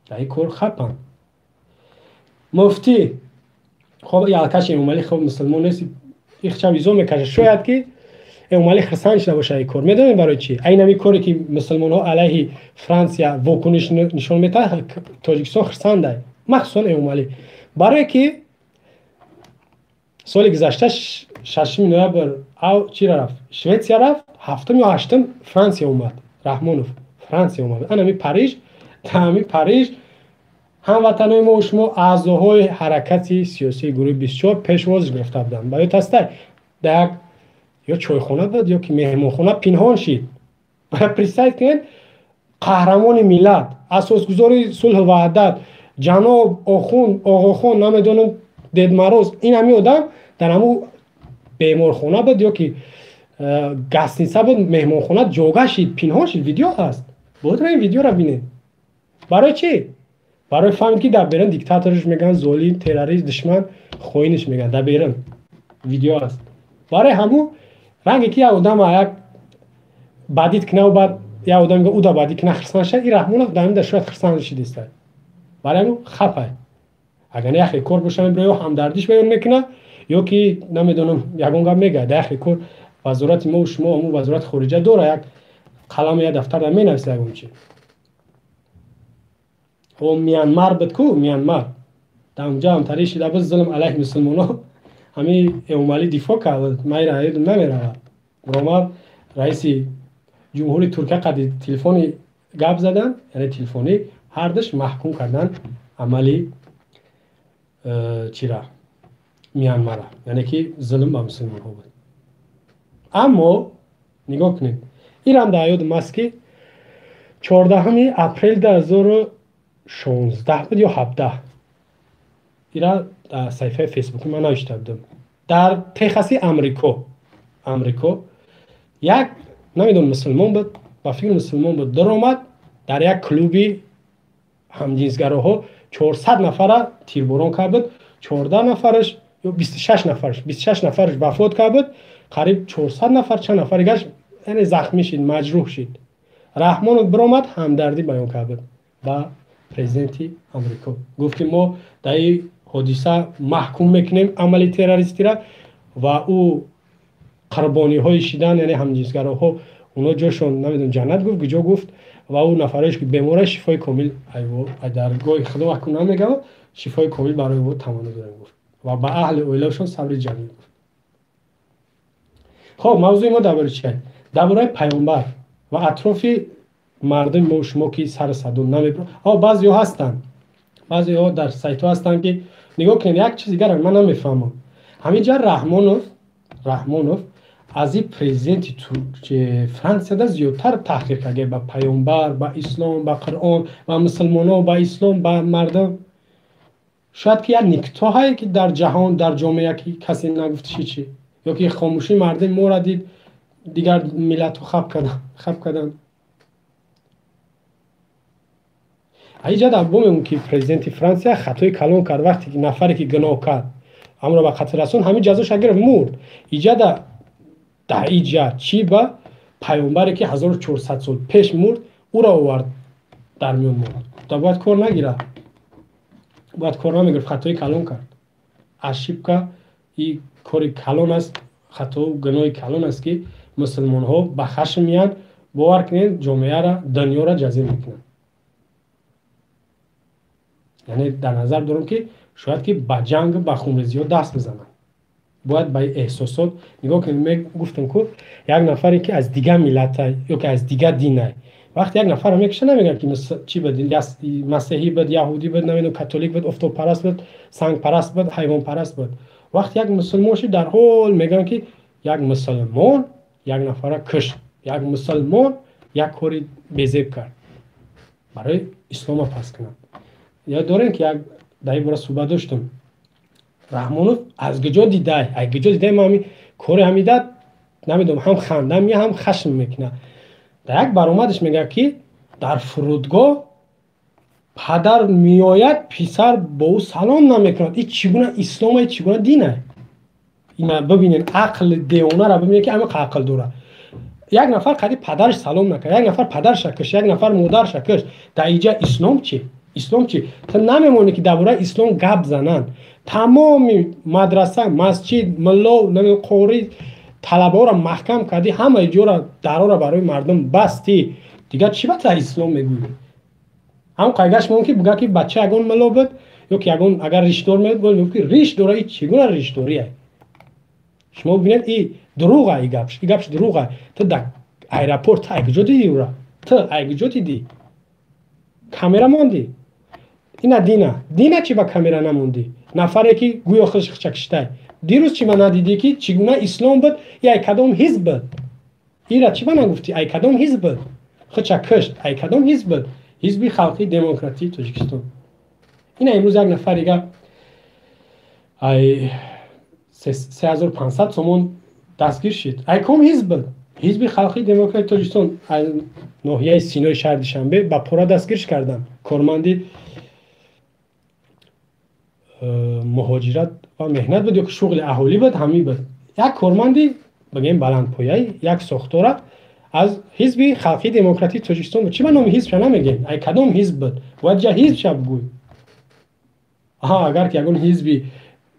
Дар ин кор хапанд муфтӣ. Хоб, алкаш Эмомалӣ, хоб, мусулмон нест, ихча визо мекашад. Шояд ки Эмомалӣ хурсанд шуда бошад ин кор. Медонем барои чӣ? Айнами коре ки мусулмонҳо алайҳи Франсия вокуниш нишон метаҳад, Тоҷикистон хурсандай, махсусан Эмомалӣ. Барое ки соли гузашта 6 ноябр чира рафт? Шветсия рафт, ҳафтум ё ҳаштум Франсия омад. Раҳмонов Франсия омад, анами Париж. Ами Париж ҳамватанои мо шумо, аъзоҳои ҳаракати сиёсии гурӯҳи 24 пешвоз гирифта буданд. Ба ёд ҳастай, дар як Ё чойхона буд, ё ки меҳмонхона пинҳон шид. Представить кунед, қаҳрамони миллат, асосгузори сулҳу ваҳдат, ҷаноб охун, оғохон, намедонам, Дед Мороз, ин ҳамин одам дар ҳамун беморхона буд ё ки гостиница буд, меҳмонхона ҷога шид, пинҳон шид. Видео ҳаст, бояд ин видеоро бинед. Барои чӣ? Барои фаҳмид, ки дар берун диктаторш мегӯянд, золим, террорист, душман, хоиниш мегӯянд дар берун. Видео ҳаст. Барои ҳамун ранге ки як одам як бадид кунаву баъд як одам мега, уда бадид куна, хирсанд шад, ин Раҳмонов дар ҳамин шояд хирсанд шидиста. Барои ҳамун хапай. Агар яхе кор боша, мебира, ё ҳамдардиш баён мекуна, ё ки намедонам, ягон гап мегӯяд. Дар яхе кор вазорати мо шумо, ҳамун вазорати хориҷа дора, як қаламу як дафтар менависа ягон чи. О, Миянмар буд ку, Миянмар дар онҷа ҳамтарӣ шида буд, зулм алайҳи мусулмоно, ҳамин Эмомалӣ дифоъ кард. Майра ёдам намеравад, ромад, раиси ҷумҳури Туркия қади телефони гап задан, яъне телефонӣ, ҳардуш маҳкум кардан амали чира, Миянмара, яъне ки зулм ба мусулмонҳо буд. Аммо нигоҳ кунед, инам дар ёдам аст, ки 14 апрел 2016 буд ё 17, ира дар саҳифаи Фейсбуки ман навишта будам. Дар Техаси Амрико як, намедонам, мусулмон буд, ба фикр мусулмон буд, даромад дар як клуби ҳамҷинсгароҳо, 400 нафара тирборон кард буд. 14 нафараш ё 26 нафараш, 26 нафараш вафот кард буд, қариб 400 нафар, чанд нафари гашт, яъне захмӣ шид, маҷрӯҳ шид. Раҳмонов биромад, ҳамдардӣ баён кард буд ба президенти Амрико, гуфт, ки мо дар ин ҳодиса маҳкум мекунем амали террористира ва ӯ қурбониҳои шидан, яъне ҳамҷинсгароҳо, оно ҷошон, намедонам, ҷаннат гуфт, куҷо гуфт, ва ӯ нафароеш ки бемора, шифои комил даргоҳи худо акун намегам, шифои комил барои ӯ таманно дорем, гуфт, ва ба аҳли оилаашон сабри ҷамил гуфт. Хоб, мавзӯи мо дар бораи чи? Дар бораи пайғамбар ва атрофи мардуми мо шумо, ки сару садо намебро. Баъзеҳо ҳастанд, баъзеҳо дар сайтҳо ҳастанд, ки нигоҳ кунед, як чиз дигар ман намефаҳмам. Ҳамин ҷа Раҳмонов аз ин президенти Франсияда зиёдтар таҳқир карда ба пайғамбар, ба ислом, ба Қуръон, ба мусулмонҳо, ба ислом, ба мардум. Шояд ки як никтоҳае, ки дар ҷаҳон, дар ҷомеа, ки касе нагуфтиши чи, ё ки хомӯшии мардуми моро дид, дигар миллатҳо хаб карданд. Аиҷа бо мегӯм, ки президенти Франсия хатои калон кард, вақте ки нафаре ки гуноҳ кард, ҳамро ба қатл расон, ҳамин ҷазоша гирифт, мурд. Иҷада дар иҷа чӣ ба пайғамбаре, ки 1400 сол пеш мурд, ӯро овард дар миён мо? Да бояд кор нагирад, бояд кор намегирифт, хатои калон кард. Ошибка и кори калон аст, хатоу гуноҳи калон аст, ки мусулмонҳо ба хашм меянд. Бовар кунед, ҷомеара, дунёра ҷазир мекунанд. Яъне дар назар дорам, ки шояд ки ба ҷанг, ба хунрезиҳо даст бизананд. Бояд ба эҳсосот нигоҳ кунед. Гуфтам ку, як нафаре ки аз дигар миллата ё ки аз дигар динай, вақте як нафарро мекуша, намегӯяд, ки чӣ буд, масеҳӣ буд, яҳудӣ буд, намедонам, католик буд, офтобпараст буд, сангпараст буд, ҳайвонпараст буд. Вақте як мусулмон шуд, дар ҳол мегӯянд, ки як мусулмон як нафарро кушт, як мусулмон як кори безеб кард, барои ислома паст кунанд. Ёд дорем, ки як дар ин бора суҳбат доштам. Раҳмонов аз куҷо дидай, аз куҷо дидай? Ма ҳами кори ҳамида намедонам, ҳам ханда мея, ҳам хашм мекунад. Дар як баромадаш мегӯяд, ки дар фурудгоҳ падар меояд, писар бо ӯ салом намекунад. Ин чӣ гуна ислома, чӣ гуна дина? Ина бибинед, ақли девонара бибинед, ки ҳамин ақл дорад. Як нафар қади падараш салом накард, як нафар падарша кушт, як нафар модарша кушт. Дар иҷа ислом чӣ? Ислом чӣ? Ту намемонӣ, ки дар бораи ислом гап зананд. Тамоми мадраса, масҷид, мулло, қорӣ, талабаҳоро маҳкам кардӣ, ҳамаи ҷора дарора барои мардум бастӣ. Дигар чӣ ба та ислом мегӯӣ? Ҳам қайгаш мон, ки буга, ки бача ягон мулло буд ё ки ягон агар ришдор мебуд, мегуфт, ки риш дора. И чӣ гуна ришдория? Шумо бибинед, и дурӯға, и гапш, и гапш дурӯға. Ту дар аэропорт ту ай куҷо дидӣ ӯра? Ту ай куҷо дидӣ? Камера мондӣ? Ина дина, дина чӣ ба камера намондӣ? Нафаре ки гӯё худаш хича киштай. Дирӯз чӣ ба надидӣ, ки чӣ гуна ислом буд, ай кадом ҳизб буд? Ира чӣ ба нагуфтӣ, ай кадом ҳизб буд? Худша кушт, ай кадом ҳизб буд? Ҳизби халқии демократии Тоҷикистон. Ина имрӯз як нафар дига ай 3500 сомон дастгир шид. Ай ком ҳизб буд? Ҳизби халқии демократии Тоҷикистон. Ай ноҳияи Синои шаҳри Душанбе ба пора дастгирш карданд. Корманди муҳоҷират ва меҳнат буд ё ки шуғли аҳолӣ буд, ҳамин буд. Як корманди, бигем, баландпояи як сохтора аз Ҳизби халқии демократии Тоҷикистон буд. Чӣ ба номи ҳизбша намегем? Ай кадом ҳизб буд? Бояд ҷа ҳизбша бигӯй. Аҳа, агар ки ягон ҳизби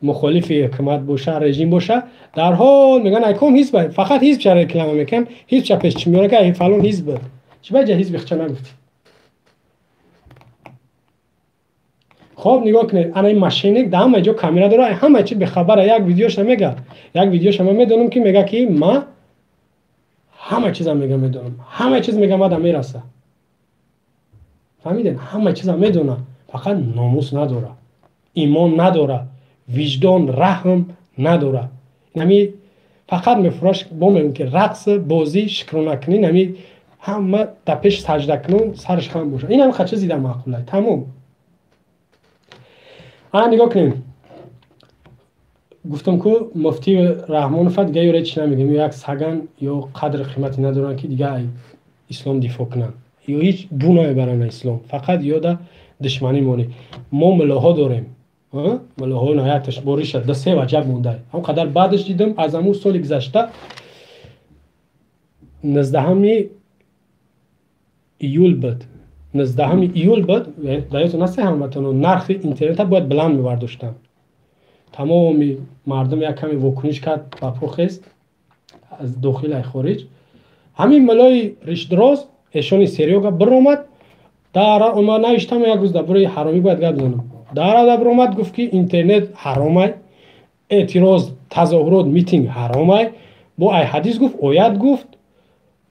мухолифи ҳукумат боша, режим боша, дарҳол мегӯянд, ай ком ҳизб, фақат ҳизбша реклама мекунанд, ҳизбша пеш чӣ меорад, ки ай фалон ҳизб буд. Чӣ ба ҷа ҳизби хича нагуфтӣ? Хоб, нигоҳ кунед, ана ин мошенник дар ҳама ҷо камера дора, ҳама чи бехабара. Як видеоша мега, як видеоша ман медонам, ки мега, ки ма ҳама чиза мега медонам, ҳама чиз мега мада мераса. Фаҳмидед? Ҳама чиза медона, фақат номус надора, имон надора, виҷдон, раҳм надора. Нами фақат мефураш, бо мегӯм, ки рақс, бозӣ, шукронакунӣ, нами ҳама дар пеш саҷда кунон, сараш хам боша. Ин ҳам чизи дар маъқулай. Тамом. Ана нигоҳ кунед, гуфтам ку, муфти Раҳмонова дига ёре чӣ намегӯем, ё як саган, ё қадр қимате надоранд, ки дига ислом дифоъ кунанд, ё ҳеҷ бу намебаранд ислом, фақат ёда душманӣ монӣ. Мо мулоҳо дорем, мулоҳо наяташ бориша да се ваҷаб монда. Ҳам қадар баъдаш дидам, аз ҳамун соли гузашта 19 июл буд, 19 июл буд, дар ёдтон аст, ҳамватано, нархи интернета бояд баланд мебардоштанд. Тамоми мардум як каме вокуниш кард, ба по хест аз дохил, ай хориҷ. Ҳамин мулои ришдроз, эшони Серёга, биромад, дара омад, навиштам, як рӯз дар бораи ҳаромӣ бояд гап занам. Дарада биромад, гуфт, ки интернет ҳаромай, эътироз, тазоҳурот, митинг ҳаромай. Бо ай ҳадис гуфт, оят гуфт.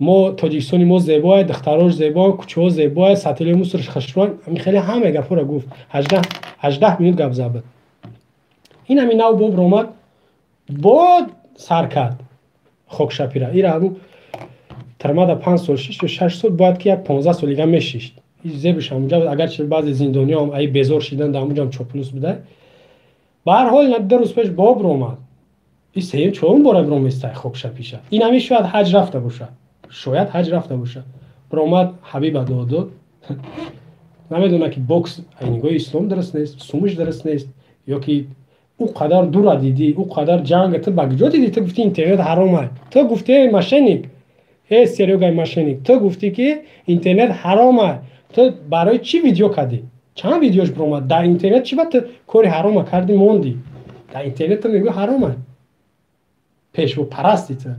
Мо Тоҷикистони мо зебоай, духтарош зебо, кӯчаҳо зебоай, сатилои мусорш хушрӯ. Ҳамин хеле ҳама гапҳоро гуфт, 18 минут гап зад. Ин ҳамин нав бо биромад, бо сар кард хокшапира. Ира ҳамун тирмада 5 сол шишт ё 6 сол, бояд ки як 15 сол дига мешишт. Зебиш ҳамунҷа, агарчи баъзе зиндониҳоам ай безор шидан, дар ҳамунҷам чоплус буда. Ба ҳар ҳол, 2 рӯз пеш бо биромад. И сеюм, чорум бора бироместай хокшапиша. Ин ҳамин шояд ҳаҷ рафта бошад, шояд ҳаҷ рафта бошад. Биромад, Ҳабиба додод. Намедонад, ки бокс ай нигоҳи ислом дуруст нест, сумуш дуруст нест, ё ки ӯ қадар дура дидӣ, ӯ қадар ҷанга ту ба куҷо дидӣ? Ту гуфтӣ, интернет ҳаромай. Ту гуфтӣ, эй мошенник, э Серёгай мошенник, ту гуфтӣ, ки интернет ҳаромай. Ту барои чӣ видео кардӣ? Чанд видеош биромад дар интернет? Чӣ ба ту кори ҳарома кардӣ, мондӣ дар интернет? Ту мегӯӣ, ҳаромай, пешвопарасти ту.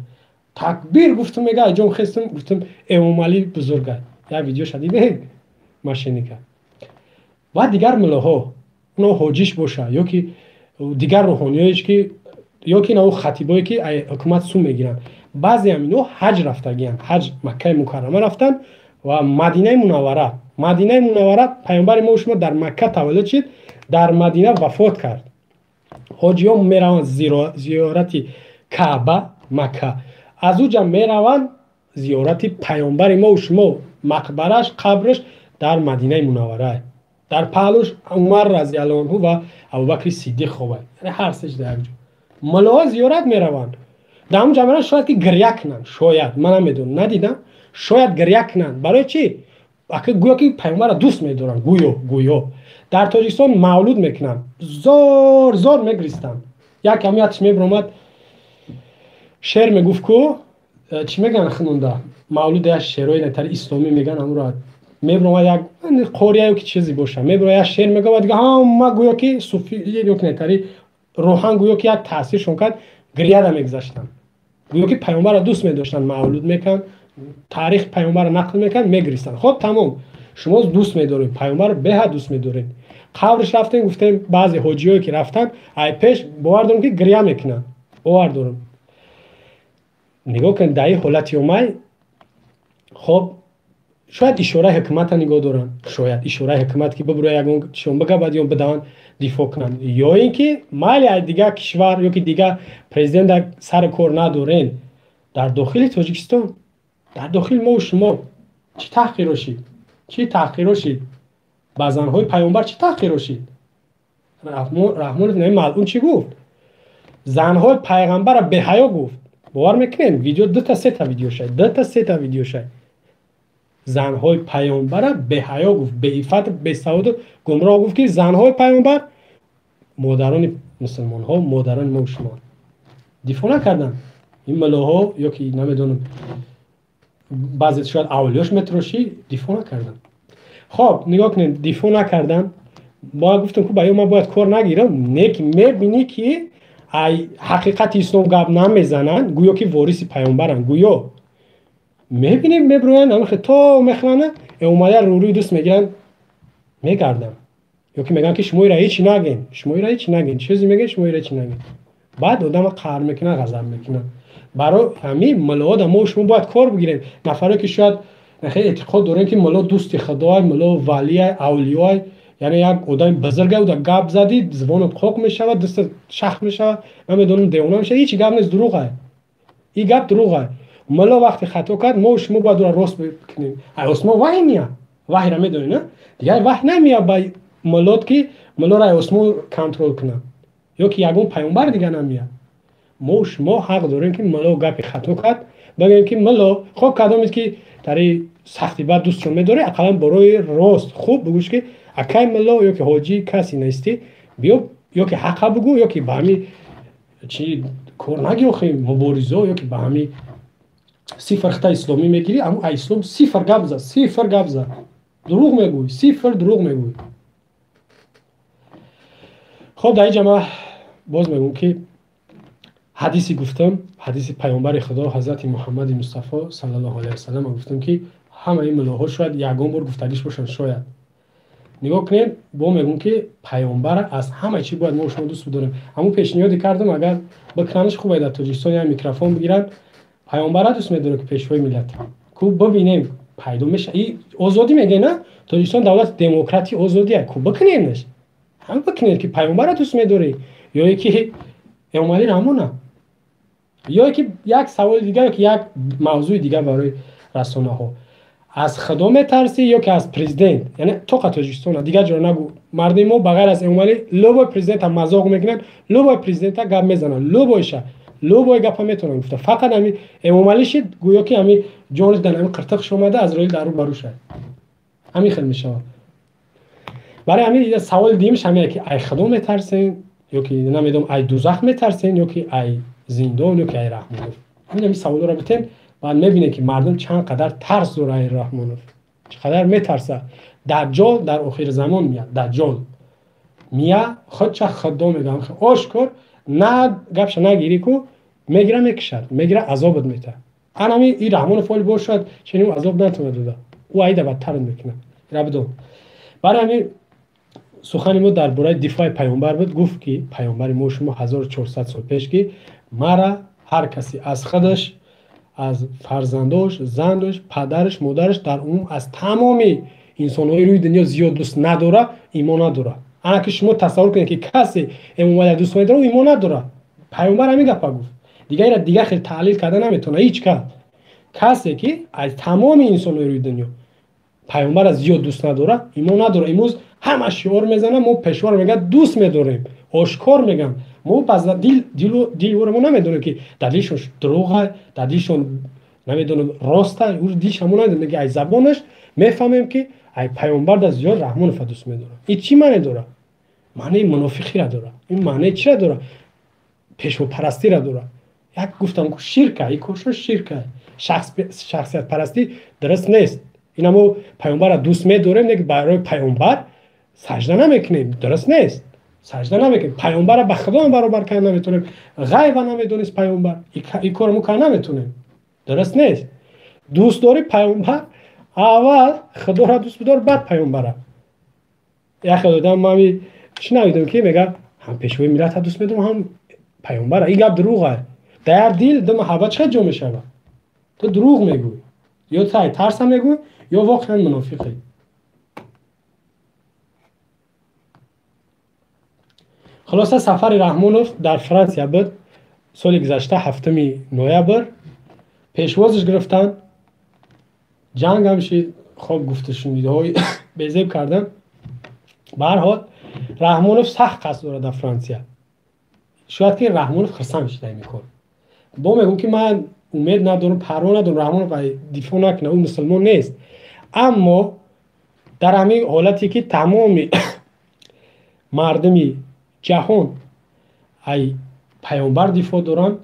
Такбир гуфтум, мега, ҷон хестум, гуфтум, Эмомалӣ бузургай. Як видеоша дидем мошенника. Ва дигар мулоҳо, оно ҳоҷиш боша ё ки дигар рӯҳониёеш, ки ё ки нав хатибое, ки ҳукумат сум мегиранд, баъзеам ино ҳаҷ рафтагиянд, ҳаҷ Маккаи Мукаррама рафтанд ва Мадинаи Мунаввара. Мадинаи Мунаввара, паёмбари мо шумо дар Макка таваллуд шид, дар Мадина вафот кард. Ҳоҷиён мераванд зиёрати Каъба, Макка, аз ӯ ҷа мераванд зиёрати паёмбари мо шумо, мақбараш, қабраш дар Мадинаи Мунаввара. Дар паҳлӯш Умар разиаллоҳу анҳу ва Абубакри Сиддиқ хобад, яъне ҳар сеш дар як ҷо. Мулоҳо зиёрат мераванд, дар ҳамун ҷа мераванд, шояд ки гиря кунанд, шояд, ман намедонам, надидам, шояд гиря кунанд. Барои чӣ? Гӯё ки паёмбарро дӯст медоранд, гӯё. Гӯё дар Тоҷикистон мавлуд мекунанд, зор зор мегиристанд. Як ҳамиятш мебиромад, шеър мегуфт ку, чӣ мегӯянд, хунунда мавлуд, як шеърҳои натари исломӣ мегӯянд, ҳамуро мебиромад, як қорияю ки чизе боша, мебиромад, як шеър мегӯяд, дига ҳама гӯё ки суфӣ ё ки натари рӯҳан гӯё ки як таъсиршон кард, гиряда мегузаштанд. Гӯё ки паёмбарро дӯст медоштанд, мавлуд мекунанд, таърихи паёмбарро нақл мекунанд, мегиристанд. Хоб, тамом, шумо дӯст медоред паёмбарро, беҳад дӯст медоред. Қабрш рафтем, гуфтем, баъзе ҳоҷиҳое ки рафтанд ай пеш, бовар дорам, ки гиря мекунанд, бовар дорам. Нигоҳ кунед, дар ин ҳолати омай, хоб. Шояд ишораи ҳукумата нигоҳ доранд, шояд ишораи ҳукумат, ки бибура ягон чишон бигабад ё бидаванд, дифоъ кунанд, ё ин ки майли аз дигар кишвар ё ки дигар президента сари кор надорен. Дар дохили Тоҷикистон, дар дохили мову шумо чӣ таҳқиро шид, чӣ таҳқиро шид ба занҳои паёмбар, чӣ таҳқиро шид? Раҳмонов малъун чӣ гуфт? Занҳои пайғамбара беҳаё гуфт. Бовар мекунем, видео дута сета видео шай, дута сета видео шай. Занҳои паёмбара беҳаё гуфт, беиффат, бесаводу гумроҳ гуфт, ки занҳои паёмбар модарони мусулмонҳо, модарони мо шумо. Дифоъ накарданд ин муллоҳо ё ки намедонам, баъзе шояд авлиёш метрошӣ, дифоъ накарданд. Хоб, нигоҳ кунед, дифоъ накарданд. Ма гуфтам, ку ба ё ман бояд кор нагирам, не ки мебинӣ, ки ай ҳақиқати ислом гап намезананд, гӯё ки вориси паёмбаранд. Гӯё мебинем, мебироянд, ҳамихе то мехӯранд, Эмомалия рӯрӯи дӯст мегиранд, мегарданд ё ки мегӯянд, ки шумо ира ҳечи нагем, шумо ира ҳечи нагем, чизе мегӯед, шумо ира ҳечи нагем. Баъд одама қаҳр мекунад, ғазаб мекунад. Барои ҳамин муллоҳо мо шумо бояд кор бигирем. Нафаре ки шояд хеле эътиқод дорем, ки мулло дӯсти худоай, мулло валиай, авлиёай, яъне як одами бузурга, уда гап задӣ, зубонат қоқ мешавад, дастат шах мешавад, намедонам, девона мешавад. Ҳечи гап нест, дурӯғай, ин гап дурӯғай. Мулло вақте хато кард, мо шумо бояд ӯро рост бикунем. Ай осмон ваҳй меяд, ваҳйра медонӣ, на? Дигар ваҳй намеяд ба муллот, ки муллоро ай осмон контрол кунад, ё ки ягон паёмбар дигар намеяд. Мо шумо ҳақ дорем, ки мулло гапи хато кард, бигӯем, ки мулло, хоб, кадомед ки тари сахти бад дӯстшон медорӣ, ақаллан барои рост хуб бигӯш, ки акай мулло ё ки ҳоҷӣ, касе нестӣ, биё, ё ки ҳақа бугӯ, ё ки ба ҳами чи кор нагӣ, охи муборизо, ё ки ба ҳами сифр хита исломӣ мегирӣ, аммо а ислом сифр гап зад, сифр гап зад, дурӯғ мегӯй, сифр дурӯғ мегӯй. Хоб, дар инҷа ман боз мегӯм, ки ҳадиси гуфтам, ҳадиси паёмбари худо ҳазрати Муҳаммади Мустафо саллаллоҳу алайҳи васалам гуфтам, ки ҳамаи муллоҳо шояд ягон бор гуфтагиш бошанд, шояд. Нигоҳ кунед, бо мегӯм, ки паёмбара аз ҳама чӣ бояд мо шумо дӯст бидорем. Ҳамун пешниҳоде кардам, агар бикунанш хубе, дар Тоҷикистон як микрофон бигиранд, паёмбара дӯст медорем, ки пешвои миллат ку, бибинем, пайдо меша. Озодӣ мегӯе, на? Тоҷикистон давлати демократӣ, озодия ку, бикуненаш, ҳама бикунед, ки паёмбара дӯст медорӣ ё ки Эмомалӣ Раҳмона. Ё ки як саволи дигар, ё ки як мавзӯи дигар барои расонаҳо: аз худо метарсӣ ё ки аз президент? Яъне тоқа Тоҷикистона, дигар ҷоро нагӯ. Мардуми мо ба ғайр аз Эмомалӣ любой президента мазоқ мекунанд, любой президента гап мезананд, любой ша, любой гапа метавонанд гуфта. Фақат ҳами Эмомалӣ шид, гӯё ки ҳами ҷониш дар ҳами қиртиқш омада, Азроил дар рӯ барӯ шад, ҳамин хел мешавад. Барои ҳамин саволи дуюмш ҳамие, ки ай худо метарсен ё ки намедонам, ай дузах метарсен, ё ки ай зиндон, ё ки ай Раҳмонов? Ҳамин ҳами саволҳоро битем, баъд мебинем, ки мардум чанд қадар тарс дора ай Раҳмонов, чӣ қадар метарса. Даҷҷол дар охири замон меяд, даҷҷол мия, худча худо мегӯям, ошкор на гапша нагирӣ ку, мегира, мекушад, мегира, азобат метаҳад. Анами и Раҳмонов оли бошад, чунин азоб натавонад дода, ӯ айда бадтарат мекунад, ира бидон. Барои ҳамин сухани мо дар бораи дифои паёмбар буд. Гуфт, ки паёмбари мо шумо 1400 сол пеш, ки мара ҳар касе аз худаш, аз фарзандош, занаш, падараш, модараш, дар умум аз тамоми инсонҳои рӯи дунё зиёд дӯст надора, имон надора. Ана ки шумо тасаввур кунед, ки касе Эмомалия дӯст медора, ӯ имон надора. Паёмбар ҳамин гапа гуфт, дигар ира дигар хел таҳлил карда наметавона ҳеҷ кас. Касе ки аз тамоми инсонҳои рӯи дунё паёмбара зиёд дӯст надора, имон надора. Имрӯз ҳама шиор мезанад, мо пешворо мегӯяд дӯст медорем, ошкор мегӯям. Мо пас дили ӯро мо намедонем, ки дар дилшон дурӯға, дар дилшон намедонам роста, ӯ дилша мо намедонем, ки ай забонаш мефаҳмем, ки ай паёмбар да зиёд Раҳмонова дӯст медорад. Ин чӣ маъне дорад? Маънеи мунофиқира дорад. Ин маънеи чира дорад? Пешвопарастира дорад. Як гуфтам, ширка, ин кошо ширка, шахсиятпарастӣ дуруст нест. Ина мо паёмбарро дӯст медорем, не ки барои паёмбар сажда намекунем, дуруст нест, сажда намекунем. Паёмбарро ба худо баробар карда наметавонем, ғайба намедонист паёмбар, ин корро мо карда наметавонем, дуруст нест. Дӯст дорӣ паёмбар, аввал худоро дӯст бидор, баъд паёмбара. Як хел одам мами чӣ навидам, ки мега ҳам пешвои миллата дӯст медорам, ҳам паёмбара. Ин гап дурӯғ. Дар дил ду маҳаббат чӣ ҷо мешавад? Ту дурӯғ мегӯй, ё тай тарса мегӯй, Ё воқеан мунофиқед. Хулоса, сафари Раҳмонов дар Франсия буд соли гузашта, 7 ноябр. Пешвозиш гирифтанд, ҷанг ҳам шид, хоб гуфташунидаҳои безеб кардан. Ба ҳар ҳол, Раҳмонов сахт қасд дорад дар Франсия. Шояд ки Раҳмонов хирсанд шуда ин кор. Бо мегӯм, ки ман умед надорам, парво надорам, Раҳмонов дифоъ накунад, ӯ мусулмон нест. Аммо дар ҳамин ҳолате ки тамоми мардуми ҷаҳон ай паёмбар дифоъ доранд,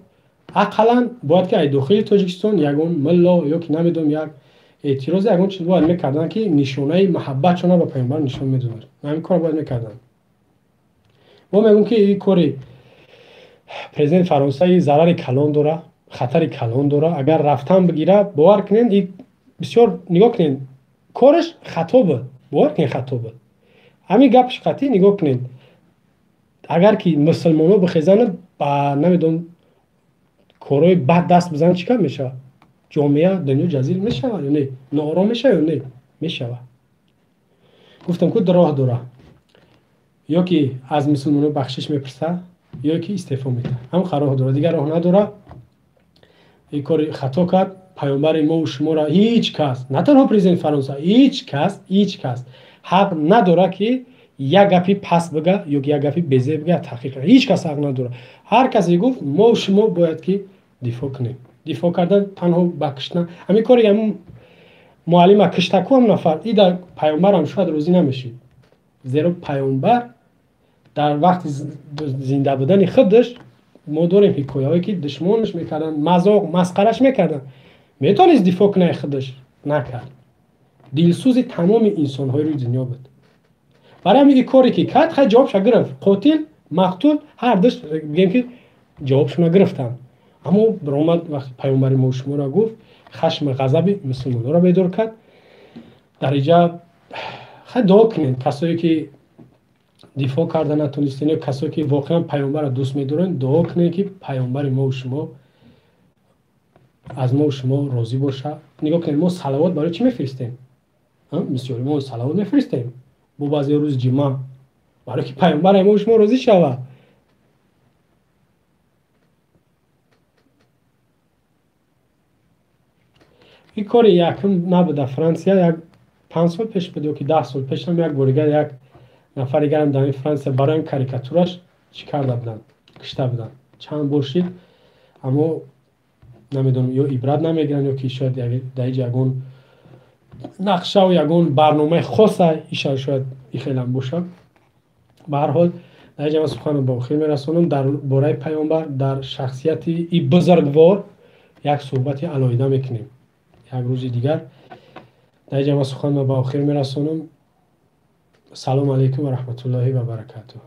ақаллан бояд ки ай дохили Тоҷикистон ягон милло ё ки намедонам як эътирозе, ягон чиз бояд мекарданд, ки нишонаи маҳаббатшона ба паёмбар нишон медоданд. Ҳамин кор бояд мекарданд. Мо мегӯм, ки ин кори президенти Фаронса зарари калон дора, хатари калон дора. Агар рафтан бигира, бовар кунед, бисёр нигоҳ кунед, кораш хато буд, бовар кунед, хато буд ҳамин гапаш қатъӣ. Нигоҳ кунед, агар ки мусулмонҳо бихезанд, ба намедонам корҳои бад даст бизананд, чӣ кар мешавад? Ҷомеа, дунё ҷазил мешавад ё не? Ноором мешавад ё не? Мешавад. Гуфтам, ку роҳ дора: ё ки аз мусулмонҳо бахшиш мепурсад, ё ки истеъфо медиҳад. Ҳам роҳ дора, дигар роҳ надора. Ин кори хато кард. Паёмбари мову шуморо ҳеҷ кас, на танҳо президенти Фаронса, ҳеҷ кас, ҳеҷ кас ҳақ надорад, ки як гапи паст бига ё як гапи безеб бига, таҳқиқ. Ҳеҷ кас ҳақ надорад. Ҳар касе гуфт, мо шумо бояд ки дифоъ кунем. Дифоъ кардан танҳо ба киштан, ҳамин кори ҳамун муаллима киштаку ҳам нафар ида паёмбарам шояд розӣ намешид, зеро паёмбар дар вақти зинда будани худаш мо дорем ҳикояҳое, ки душмонаш мекарданд, мазоқ масхараш мекарданд. Метавонист дифоъ кунад худаш, накард. Дилсӯзи тамоми инсонҳои рӯи дунё буд. Барои ҳамин ин коре ки кард, хай, ҷавобша гирифт. Қотил, мақтул ҳар душ бигем, ки ҷавобшона гирифтанд. Аммо биромад, вақти паёмбари мо шуморо гуфт, хашми ғазаби мусулмонҳоро бедор кард. Дар инҷа хай дуо кунед, касое ки дифоъ карда натонистен ё касое ки воқеан паёмбарро дӯст медоранд, дуо кунед, ки паёмбари мову шумо аз мову шумо розӣ бошад. Нигоҳ кунед, мо салавот барои чӣ мефиристем? Бисёри мо салавот мефиристем бо баъзе рӯзи ҷумъа, барое ки паёмбари мову шумо розӣ шавад. Ин кори якум набуд дар Франсия. Як 5 сол пеш буд ё ки 10 сол пешам як бор дигар як нафари дигарам дар Франсия барои карикатураш чӣ карда буданд, кишта буданд. Чанд бор шид, аммо намедонам, ё ибрат намегиранд, ё ки шояд дар иҷа ягон нақшаву ягон барномаи хоса иша, шояд ихелам бошад. Ба ҳар ҳол, дар иҷа ман суханро ба охир мерасонам. Дар бораи паёмбар, дар шахсияти и бузургвор як суҳбати алоҳида мекунем як рӯзи дигар. Дар иҷа ман суханро ба охир мерасонам. Салому алайкум ва раҳматуллоҳи ва баракатуҳ.